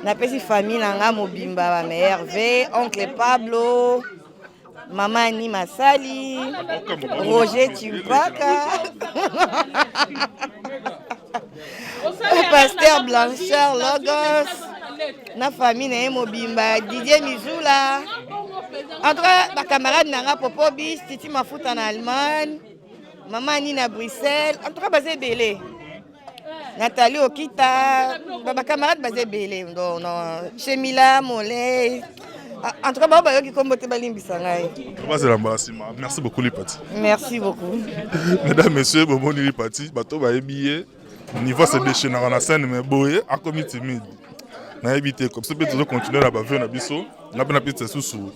napesi famille na nga mobimba ba meilleur vœu, oncle Pablo, mama Ani Masali, Roger Chimpaka, pasteur Blanchard Logos na famille na ye mobimba, Didier Mizula, en tout cas bacamarade na nga, Popo Bis, Titi Mafuta na Allemagne, mama Ani na Bruxelles, en tout cas baza ebele, Nathalie Okita, bacamarade baza ebele, Chemila Molei, en tout cas bao bayoki kombo te balimbisa ngai. Bazela mbala nsima. Merci beaucoup, Lipati. Merci beaucoup. Mesdames, messieurs, bomoni Lipati, bato bayebi ye niveau se déchaînaka na scène, mais boye akomi timide, nayebi te. Comme mpe tozocontinue na bavœux na biso, nga mpe napesa lisusu,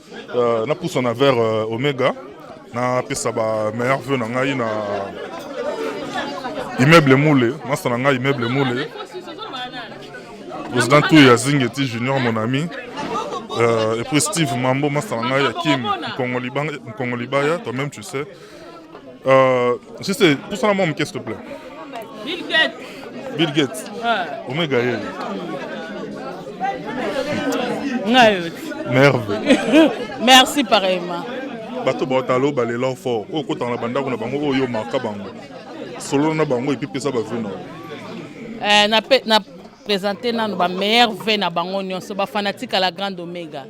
napusana vers Omega, napesa ba meilleur vœu na ngai na immeuble Mule, masa na ngai immeuble Mule, président tout ya Zingeti Junior, mon ami, et puis Steve Mambo, masa na ngai ya Kim Nkongo Libaya, toi-même tu sais. Juste pusana mwa moke, s'il te plaît. Bill Gates. Bill Gates. Ouais. Omega ye. Ngai yo. Merveille. Merci pareillement. Bato baotala oyo balela fort, oyo okotaka na bandako na bango, oyo omaka bango, solola na bango et puis pesa bavœux na yo. Eh, na présente nano bameilleur vœu na bango nyonso bafanatique à la Grande Omega.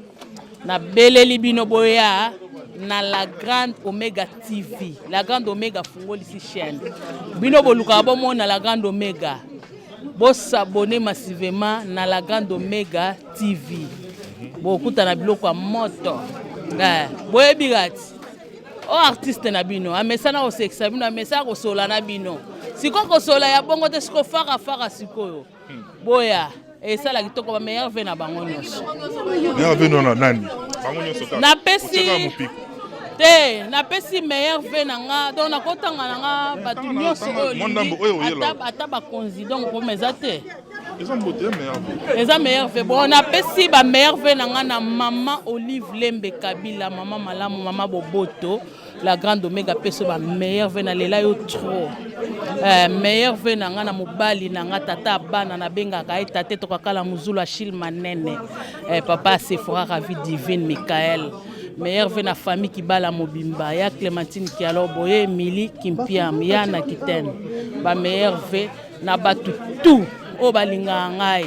Nabeleli bino boya na la Grande Omega TV. La Grande Omega fungolisi chaîne, bino bolukaka bomona la Grande Omega, bosabone massivement na la Grande Omega TV, bokutana biloko ya moto. Eh, boyebi kati o artiste na bino amesana kosekisa bino, amesana kosola na bino. Sikoyo kosola ya bongo te, sikoyo farafara, sikoyo boya esala kitoko. Bameilleur vœu na bango nyonso. Meilleur vœu na nani? Bango nyonso kaka? Napesi Otiaka mopiko. Te, napesi meilleur vœu na nga, donc nakotanga na nga bato nyonso oyo Mwa ndambo oyo oyela. Ata bakonzi, donc problème eza te. Eza mbote ya meilleur vœu. Eza meilleur vœu. Bon, napesi ba meilleur vœu na nga na maman Olive Lembe Kabila, maman malamu, maman Boboto, la grande Omega peso ba meilleur vœu na lela yo trop. Euh, meilleur vœu na nga na mobali na nga tata bana na bengaka ye tate tokakala muzulu Achille Manene. Eh, papa Sephora Ravi Divine Michael. Meilleur vœu na famille Kibala mobimba ya Clémentine Kialobo ye Emily Kimpiam ya na Kiten. Ba meilleur vœu na bato tout oyo balingaka ngai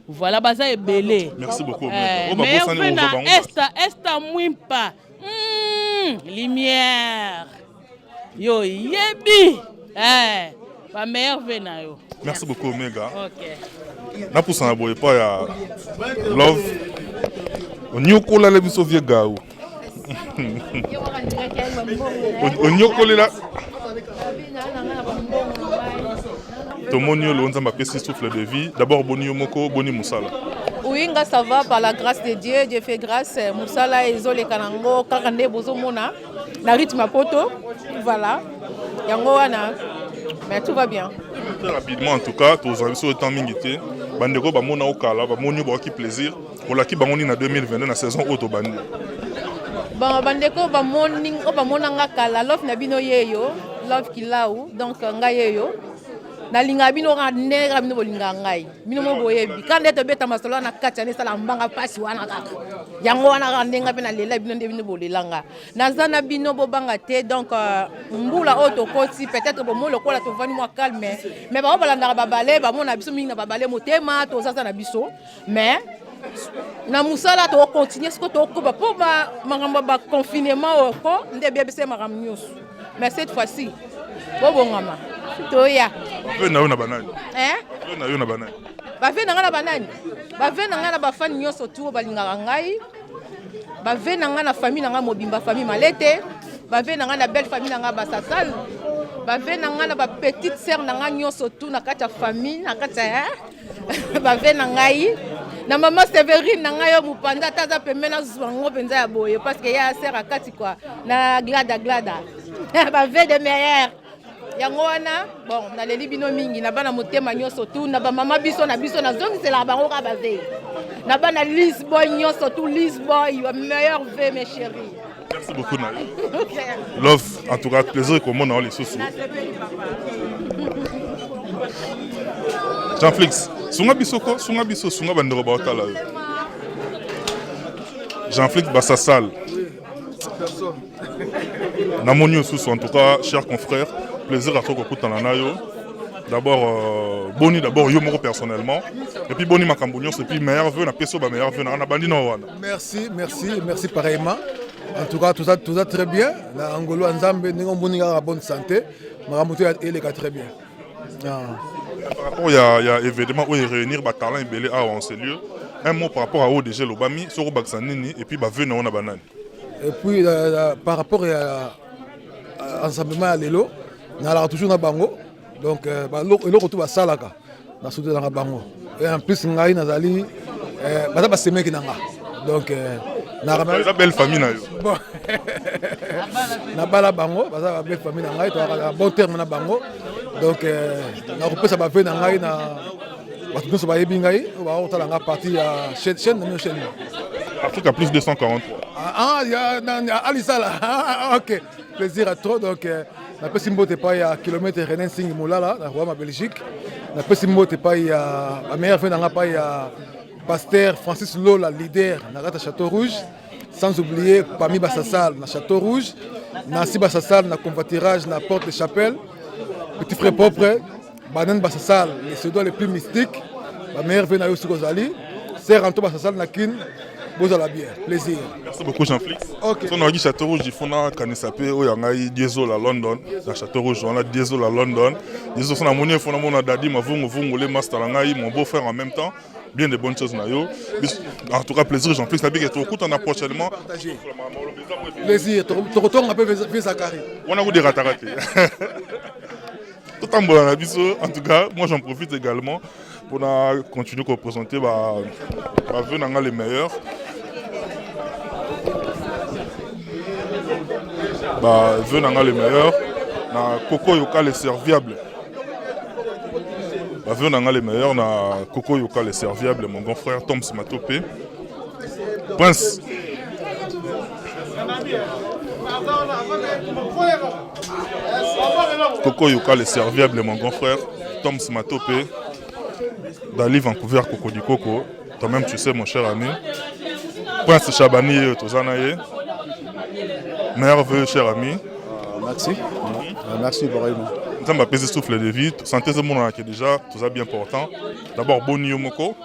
voilà baza ebele. Merci beaucoup. Eh, meilleur vœu na Esther Esther Mwimpa lumière yo yebi eh, ba meilleur vœu na yo. Merci beaucoup Omega. Okay. Napusana boye epai ya Love onyokolala biso vie gao onyokolela tomoni yo lelo nzambe apesi souffle de vie d'abord boni yo moko boni mosala. Oui, nga ça va par la grâce de Dieu, Dieu fait grâce. Mosala ezoleka nango kaka nde bozomona na rythme ya poto. Voilà. Yango wana. Mais tout va bien. Très rapidement en tout cas, tozwa biso temps mingi te. Bandeko bamona okala, bamoni yo baoki plaisir. Olaki bango nini na 2022 na saison oyo tobandi? Bon, bandeko bamoni oyo bamona nga kala, love na bino yeyo, love kilau, donc nga yeyo. Nalingaka bino kaka ndenge kaka bino bolingaka ngai. Bino mo boyebi. Kaka nde tobeta masolo wana kati wana esala mbanga mpasi wana kaka. Yango wana kaka ndenge mpe nalela bino nde bino bolela nga. Naza na bino bobanga te donc mbula oyo tokoti peut-être bomoi lokola tovandi mwa calme mais bango balandaka babale bamona biso mingi na babale motema tozaza na biso mais na mosala tokocontinue siko tokokoba mpo makambo ya baconfinement oyo ko nde ebebisa makambo nyonso mais cette fois-ci bobongama toya. Bave na yo na banani? Eh? Bave na yo na banani? Bave na ngai na banani? Bave na ngai na bafani nyonso tu oyo balingaka ngai. Bave na ngai na famille na ngai mobimba, famille Malete. Bave na ngai na belle famille na ngai Basasal. Bave na ngai na ba petite sœur na ngai nyonso tu na kati ya famille, na kati ya bave na ngai na mama Severine na ngai oyo mopanza ata aza pembe nazwa yango mpenza ya boye parce que ye asere akati kua na glada glada bave de meilleur yango wana. Bon, naleli bino mingi na bana motema nyonso tu na bamama biso na biso nazongiselaka bango kaka bave na bana Lisboy nyonso tu Lisboy meilleur ve mes chéris. Merci beaucoup na Love, en tout cas plaisir komona yo lisusu. Jean Flix, sunga biso ko, sunga biso, sunga bandeko baotala yo. Jean Flix Basasal. Namoni yo susu en tout cas, cher confrère, plaisir à toi kokutana na yo. D'abord boni d'abord yo moko personnellement et puis boni makambo nyonso et puis meilleur vœu na peso ba meilleur vœu na na bandi na wana. Merci, merci, merci pareillement. En tout cas, tout ça très bien. Na Angolo Nzambe ndenge omoni kaka bonne santé. Makambo to eleka très bien. Ah. Par rapport ya événement oyo réunir ba talent ebele awa en ces lieux, un mot par rapport à ODG Lobami, soko bakisa nini et puis ba vœu na wana banani. Et puis par rapport ya ensemblement ya lelo, nalaka toujours na bango. Donc eloko to basalaka na soutenaka bango. Et en plus ngai nazali baza basemeki na nga. Donc eza belle famille na yo. Bon. Na bala bango, baza ba belle famille na ngai, toyaka na bon terme na bango. Donc nakopesa ba vœux na ngai na bato nyonso bayebi ngai, oyo bakotala nga partie ya chaîne na bino chaîne. Africa plus 243. Ah, ya na Alisala. Ah, OK. Plaisir à trop donc napesi mbote epai ya kilomètre René Nsingi Molala na Rwanda Belgique. Napesi mbote epai ya ba meilleur vœux na nga epai ya Pasteur Francis Lola leader na kati ya Château Rouge, sans oublier Pami Basasal na Château Rouge, Nancy Basasal na convoiturage na Porte de Chapelle, petit frère propre Banane Basasal les Suédois les plus mystiques, ba meilleur vœux na yo siko zali, Sœur Anto Basasal na Kin, bozala bien, plaisir. Merci beaucoup Jean-Flix. OK. So na Château Rouge il faut na kanisa pe oyo ngai Diesel à London, na Château Rouge wana Diesel à London. Diesel so na moni faut na mona Dadi Mavungu Vungu le master na ngai mon beau-frère en même temps. Bien de bonnes choses na yo. En tout cas plaisir Jean-Flix na bike tokutana prochainement. Plaisir, tokotonga pe ve Zakari. Wana ko derataka te. Totambola na biso en tout cas, moi j'en profite également pour na continuer ko présenter ba ba vœux na nga les meilleurs. Ba vœux na nga les meilleurs na Koko Yoka les serviables. Bavœux na nga les meilleurs na Coco Yoka le serviable mon grand frère Toms Matope. Prince. Coco Yoka le serviable mon grand frère Toms Matope. Dali Vancouver Coco du Coco. Toi-même tu sais mon cher ami. Prince Chabani tozana ye. Meilleurs vœux cher ami. Merci. Merci vraiment. Nzambe apesi souffle de vie, santé ezomonanaka déjà toza bien portant. D'abord boni yo moko,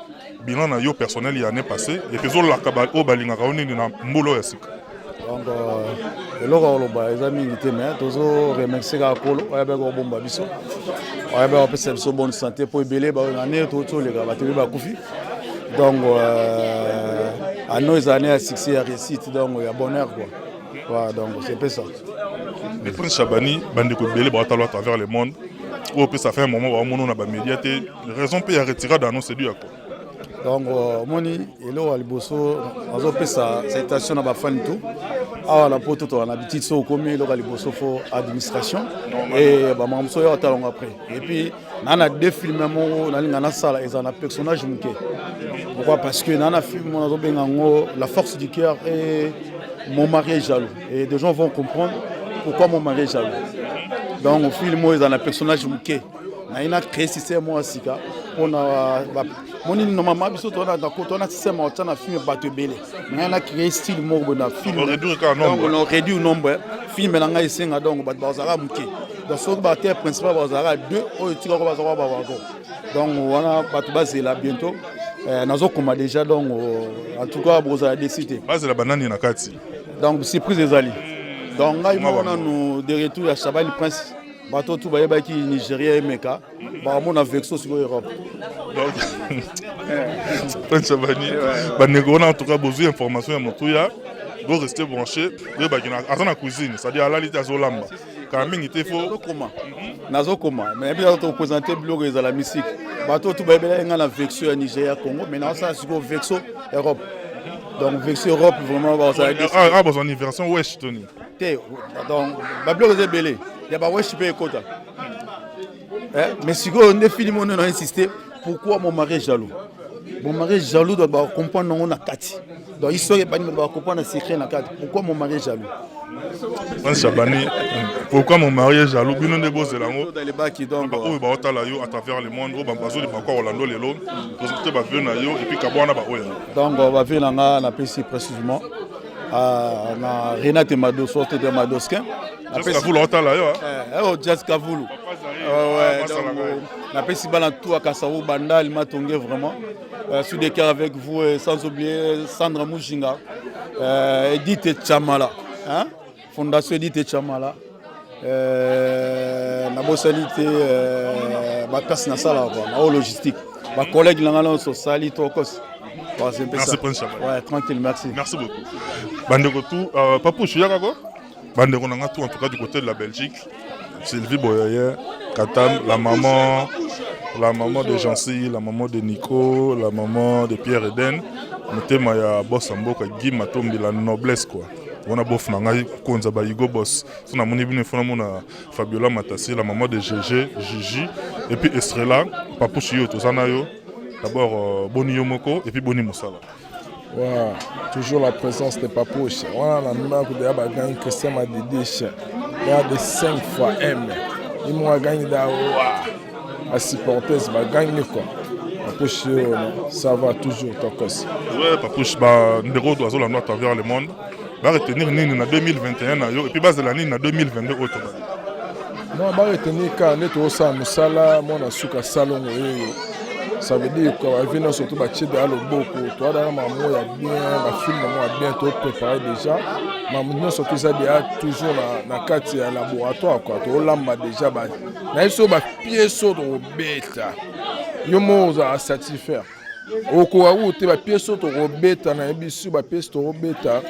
bilan na yo personnel ya année passée et puis ezolaka oyo balingaka yo nini na mbula oyo ya sika. Donc eloko ya koloba eza mingi te, mais tozo remercier kaka Nkolo oyo abaki kobomba biso, oyo abaki kopesa biso bonne santé mpo ebele na année toleka bato ebele bakufi. Donc année eza année ya succès, ya réussite, donc ya bonheur quoi. Voilà, donc c'est un peu ça. Mais Prince Chabani, bandeko ebele baotala à travers le monde, oyo mpe ça fait un moment baomona na bamédia te, raison mpe ya retirade annonce edu ya quoi? Donc omoni, eloko ya liboso nazopesa salutation na bafani tout awa na poto. Toza na habitude, so okomi, eloko ya liboso faut administration e bamakambo mosusu oyo otalango après. Et puis naa na deux films moko nalinga nasala, eza na personnage moke. Pourquoi? Parce que naa na film moko nazobenga yango La force du cœur et Mon mari est jaloux, et des gens vont comprendre pourquoi Mon mari est jaloux. Donc film oyo eza na personnage moke, naye na créer système moko ya sika mpona moni. Normalement biso toza système ya otya na film bato ebele. Ngai na créer style moko boye na film, donc réduire nombre. Film na ngai esenga donc bato bazalaka moke. Donc soki baacteur principal bazalaka deux, oyo etikako bazalaka bawagon. Donc wana bato bazela, bientôt nazokoma déjà. Donc en tout cas bozala déçus te. Bazela banani na kati? Donc surprise ezali. Donc ngai moko nanu de retour ya Chabani Prince, bato tu bayebaki Nigeria emeka, bakamona vexo sikoyo Europe. Prince Chabani, bandeko wana, en tout cas bozwi information ya motuya, bo rester branché. Oyebaki aza na cuisine, c'est-à-dire alali te, azolamba kala mingi te. Faut Nazokoma, mais epi toprésente biloko ezala mystique. Bato tu bayebelaki ngai na vexo ya Nigeria Congo, mais naosala sikoyo vexo Europe. Donc vexo Europe, vraiment bazala. Ah, bazwa ni version wesh toni? Te, donc babiloko eza ebele ya bawesh mpe ekota. Mais sikoyo nde film oyo na insiste, Pourquoi mon mari est jaloux. Mon mari est jaloux, donc bacomprendre yango na kati. Donc histoire ebandi, bato bacomprendre secret na kati, Pourquoi mon mari est jaloux. Prince Chabani, Pourquoi mon mari est jaloux, bino nde bozela yango. Oyo baotala yo à travers le monde, oyo bazolima kwa Orlando lelo, présente bavœux na yo et puis kabwa wana baoyo. Donc bavœux na nga, napesi précisément na Renate Madoso te Madoskin. Kavulu otala yo. Oh, Jazz Kavulu, napesi bana tout à Kasavu, Bandal, Matonge, vraiment suis de cœur avec vous, et sans oublier Sandra Mujinga, Edith Chamala, hein? Fondation Edith Chamala. Nabosani te baplace nasala quoi, na logistique, bacollègue na nga nyonso, osali tokos. Merci, Prince Chabani. Ouais, tranquille, merci. Merci beaucoup. Bandeko tout, Papouche, yaka ko? Bandeko na nga tout, en tout cas du côté de la Belgique, Sylvie Boyaye, Katam, la maman de Jancy, la maman de Nico, la maman de Pierre Eden, motema ya boss mboka Guy Matombi, la noblesse quoi. Wana bof na ngai konza ba Hugo Boss. So namoni bino fona mona Fabiola Matasi, la maman de GG, Gigi et puis Estrella, Papouche yo tozana yo. D'abord boni yo moko et puis boni mosala. Ouais, toujours la présence de Papouche. Voilà la marque de la Christian Madidiche. Il y a de 5 fois M. Il m'a gagné da à supporter, va gagner quoi. Papouche, ça va toujours, tokos. Ouais, Papouche, bah, ndeko azolanda à travers le monde. Ba retenir nini na 2021 na yo et puis bazela nini na 2022 oyo toba? Non, ba retenir kaka nde tozosala mosala mwana suka salongo oyo. Ça veut dire que bavie nyonso to batie deya loboko, toadaka makambo ya bien, bafilm yango ya bien topréparé déjà, makambo nyonso to eza deya toujours na kati ya laboratoire quoi. Toolamba déjà na ye so bapièce oyo tokobeta, yo moko ozala satisfaire, okoka kuku te. Bapièce oyo tokobeta, nayebi su bapièce tokobeta.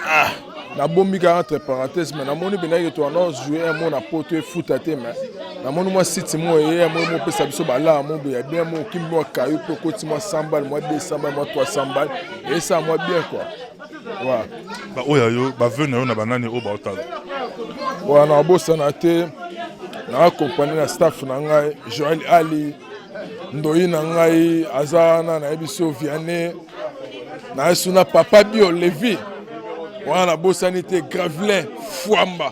Ah, nabombi kaka entre parenthèse, mais namoni mpendaki toanda jouer un mot na poto efuta te, mais namoni mwa site mo eye mo mopesa biso balaa mo boye ya bien, mo okimi mwa kayo mpe okoti mwa 100 balle, mwa 200 balle, mwa 300 balle, esala mwa bien quoi, ouais. Baoyo yo bavœux na yo na banani oyo baotala? Wana nabosana te, na accompagné na staff na ngai, Joel Ali. Ndoyi na ngai aza wana, nayebi so Vianney, nayebi na papa Bio Levi wana, nabosani te Gravelin Fwamba,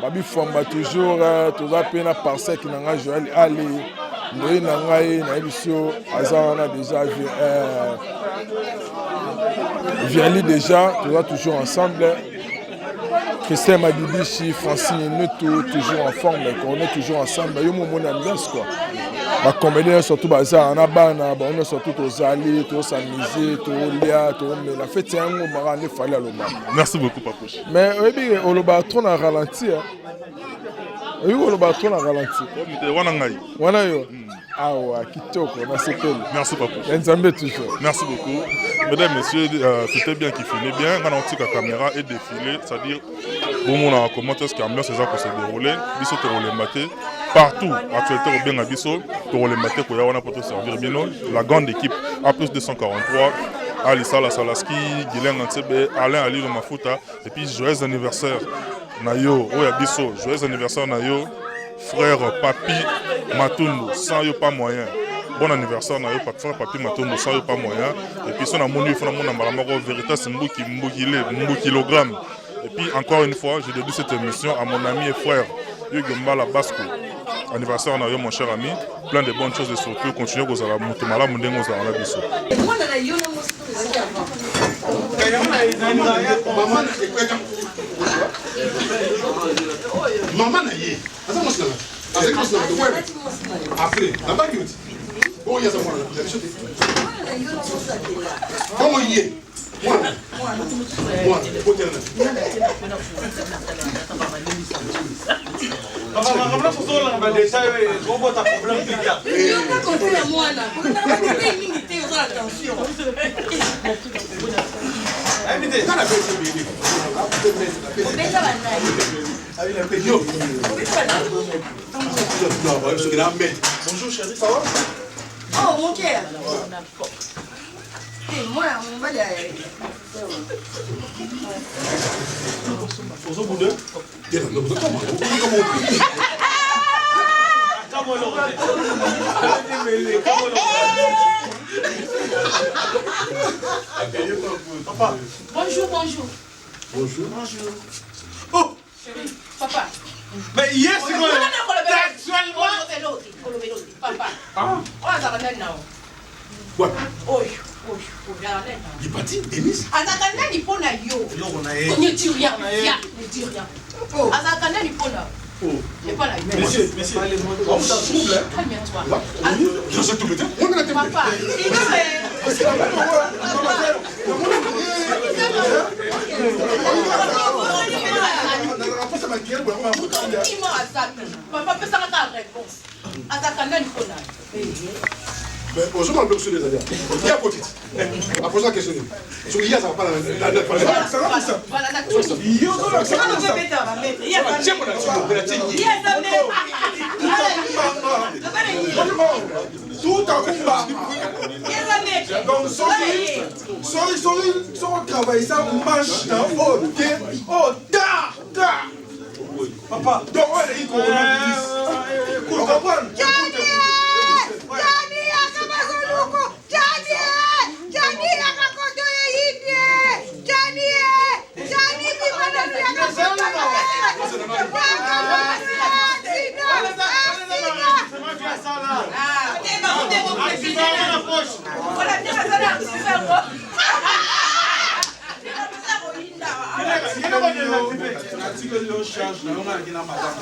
babi Fwamba toujours. Toza mpe na parsec na ngai Joel Ali, ndoyi na ngai, nayebi so aza wana déjà, Viali déjà, toza toujours ensemble. Christian Madibishi, Francine Nutu, toujours en forme, on est toujours ensemble. Yo mon ambiance quoi. Ba comédien surtout baza na bana, ba on surtout tozali, to s'amuser, to lia, to mela. Fête yango mara ne fallait aloba. Merci beaucoup, Papouche. Mais oyebi oloba trop na ralenti hein. Oyebi oloba trop na ralenti. Wana ngai. Wana yo. Awa kitoko, nasepeli. Merci, Papouche. Ya Nzambe toujours. Merci beaucoup. Mesdames, messieurs, c'était bien qui finit bien. Quand on tire la caméra et défilé, c'est-à-dire, bon, on a comment est-ce que l'ambiance est se dérouler, biso tokolemba te partout, actualité kobenga biso, tokolemba te koya wana po servir bino. La grande équipe A plus 243, Ali Sala Salaski, Guylain Ntsebe, Alain Alilo Mafuta, et puis joyeux anniversaire na yo, oyo ya biso, joyeux anniversaire na yo, frère Papi Matundu, sans yo pas moyen. Bon anniversaire na yo, frère Papi Matundu, sans yo pas moyen. Et puis, son amour, il faut na mbala moko Veritas Mbuki, Mbukile, Mbukilogramme. Et puis, encore une fois, je dédie cette émission à mon ami et frère, Hugues Mbala Basco. Anniversaire na yo, mon cher ami. Plein de bonnes choses et surtout, continuez kozala mutu malamu ndenge ozala na biso. Mwana na yo na mwasi ezalaki avant. Mama na ye aza mwasi na ngai, azalaki mwasi na ngai après nabaki oti bongo ye aza mwana na biso te. Bongo ye mwana mwana botela na. Yoka conseil ya mwana, kolanda badetail mingi te, oza na tension. Obeta banani? Obeta banani? Bonjour chérie, ça va? Oh mon cœur. Te, mwana mobali ya Ozobude? Bonjour, bonjour. Bonjour. Bonjour. Oh! Chérie, papa. Mais yes, Sexuellement. Papa. Ah. Oyo azalaka nani na yo? Wapi? Oyo, oyo, oyo, azalaka nani na yo? Ipati, Denis. Azalaka nani mpo na yo? Eloko na ye. Ne dis rien, rien, ne dis rien. Azalaka nani mpo na yo? Epa na yo. Monsieur, monsieur, on vous trouble, hein? Calme-toi. Je sais tout le temps. On a Papa, kima aza te. Papa, pesaka kaka réponse. Azalaka nani mpo na yo? Ozomona biloko soki ezali ya kotiti aposa question nini soki ye azaka pa. Voilà, natuni. Tout à coup, donc soki soki soki soki otravaille ça marche na oyo te, oyo ta ta papa, donc oyo eleki coronavirus, ocomprendre. Jani akabazoluku Jani, Jani akakoto ye yindie Jani, Jani bimananu yakakoto. Natikeli yo charge na yo, ngai na madame.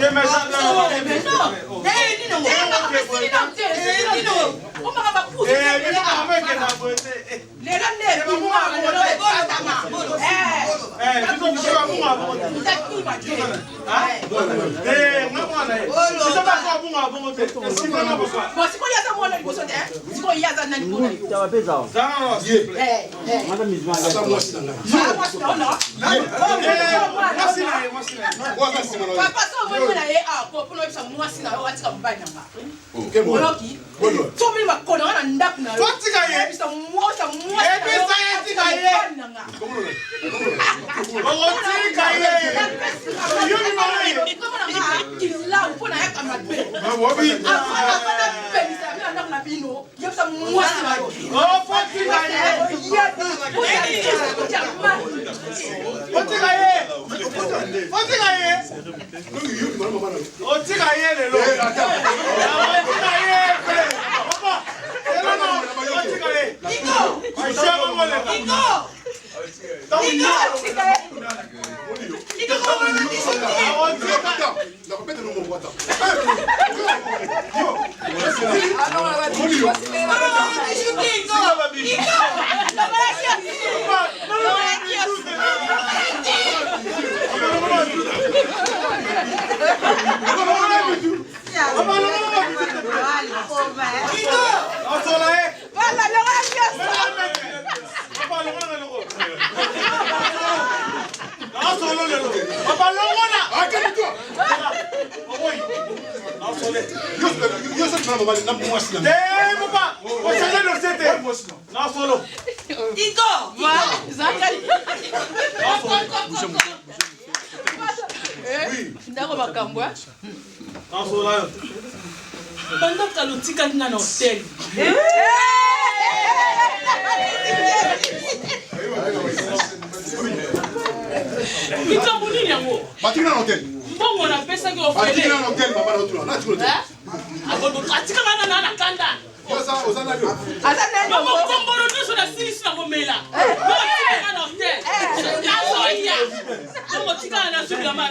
Lelo nde lelo ekatama. Takima te. Bon, sikoyo aza mwana liboso te, sikoyo ye aza nani mpona yo? Aza mwasi na ngai. Mwasi na yo no? Papa, so omoni na ye awa mpona oyebisa mwasi na yo atika mobali na nga, oyoki? So omoni makolo nga na ndako na yo, Atika ye. oyebisa mwasi mwasi na yo Yebisa ye, atika atika ye. mobali na nga. Okotika ye. Kilau mpo nayaka mabe. Wabi. Avant napelisa bino na ndako na bino. Otika ye! Otika ye! Otika ye lelo! Otika ye! Papa! Lelo na otika ye! Otika ye! Ndako makambo Banda kala otikali nga na hotel. Likambo nini yango? Batiki na hotel. Mbongo napesaki ofele. Batiki na hotel papa na otuna. Na tiki hotel. Atika nga na na kanda. Oza nani? Aza nani? Mokombolo nyonso nasilisi na komela. Otika nga na hotel. Nazoya. Bongo tikala na zubila ma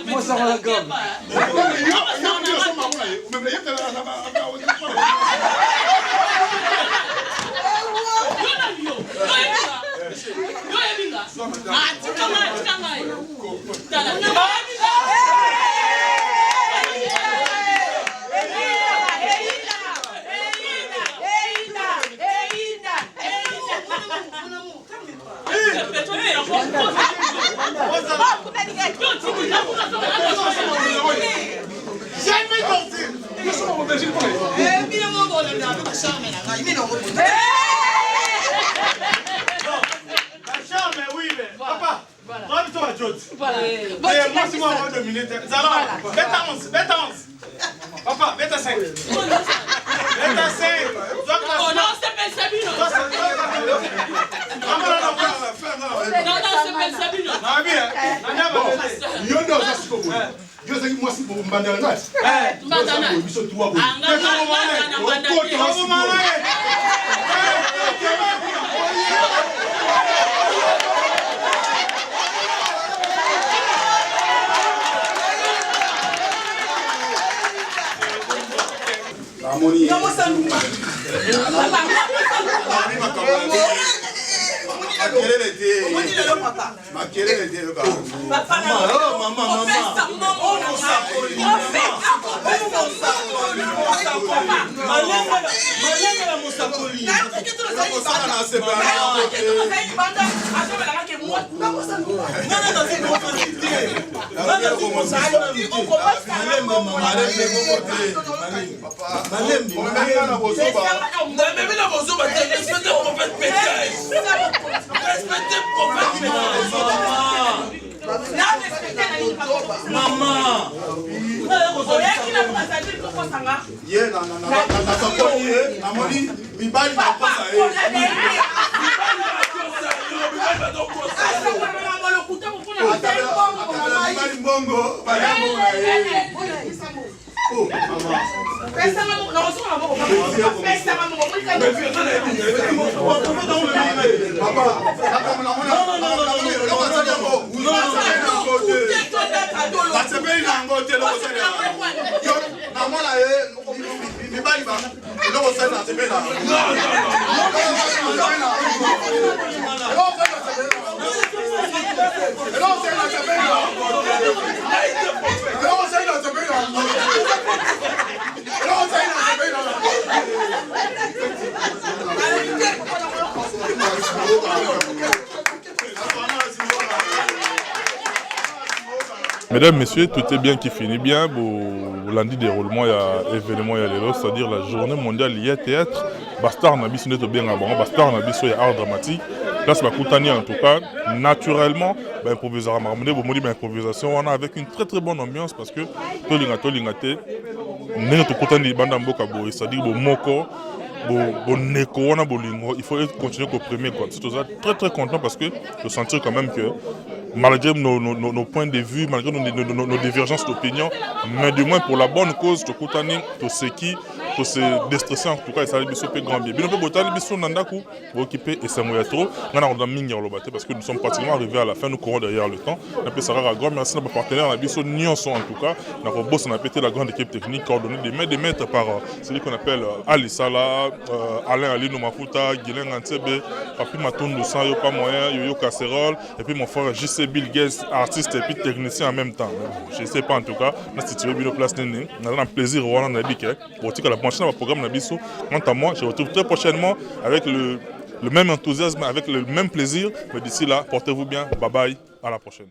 Jamais sortir. Charme, oui, mais papa, toi, tu vas jouer. Voilà. Moi, si moi, on va dominer. Zala, bête 11, bête 11. Papa, bête 5. Bête 5. Oh non, c'est Sabino. Yo nde oza siko boye yo ozalaki mwasi mbanda na ngai biso tuwa boye Namoni makelele te makelele te yoka malembe na mosakoli Namemi na bozoba te, respecte prophète Pétage. Respecte prophète Pétage. Maman. Ye nasakoli ye namoni mibali bakosa ye mibali mbongo balia mbongo na ye. Basepeli na yango te namona ye mibali eloko osali na sepeli na Mesdames, Messieurs, tout est bien qui finit bien. Lundi déroulement, il y a événement, il y a les c'est-à-dire la journée mondiale liée théâtre. Bastar na biso nde tobenga bango bastar na biso ya art dramatique place bakutani en tout cas naturellement baimprovisaka makambo nde bomoni baimprovisation wana avec une très très bonne ambiance parce que tolinga tolinga te ndenge tokutani libanda mboka boye c'est-à-dire bomoko. Bondeko wana bolingo, il faut continuer koprimer quoi. Biso toza très très content parce que de sentir quand même que malgré nos points de vue, malgré nos divergences d'opinion, mais du moins pour la bonne cause, tokutani, toseki, tose déstresser. En tout cas, esali biso mpe grand bien. Bino mpe botali biso na ndako, boyoki mpe esengo ya trop. Ngai na mingi ya koloba te parce que nous sommes pratiquement arrivés à la fin, nous courons derrière le temps. Napesaka kaka grand merci na bapartenaire na biso nyonso. En tout cas, nakobosana pe te la grande équipe technique coordonnée de main de maître par celui qu'on appelle Ali Sala, Alain Alino Mafuta, Guilain Gantsebe, Papi Matundu sans yo pas moyen, Yoyo Casserole et puis mon frère JC Bill Gates, artiste et puis technicien en même temps. Je sais pas en tout cas na situé bino place nini. Naza na plaisir wana, nayebi ke botikala branché na baprogramme na biso. Quant à moi, je retrouve très prochainement avec le même enthousiasme, avec le même plaisir. Mais d'ici là, portez-vous bien. Bye bye, à la prochaine.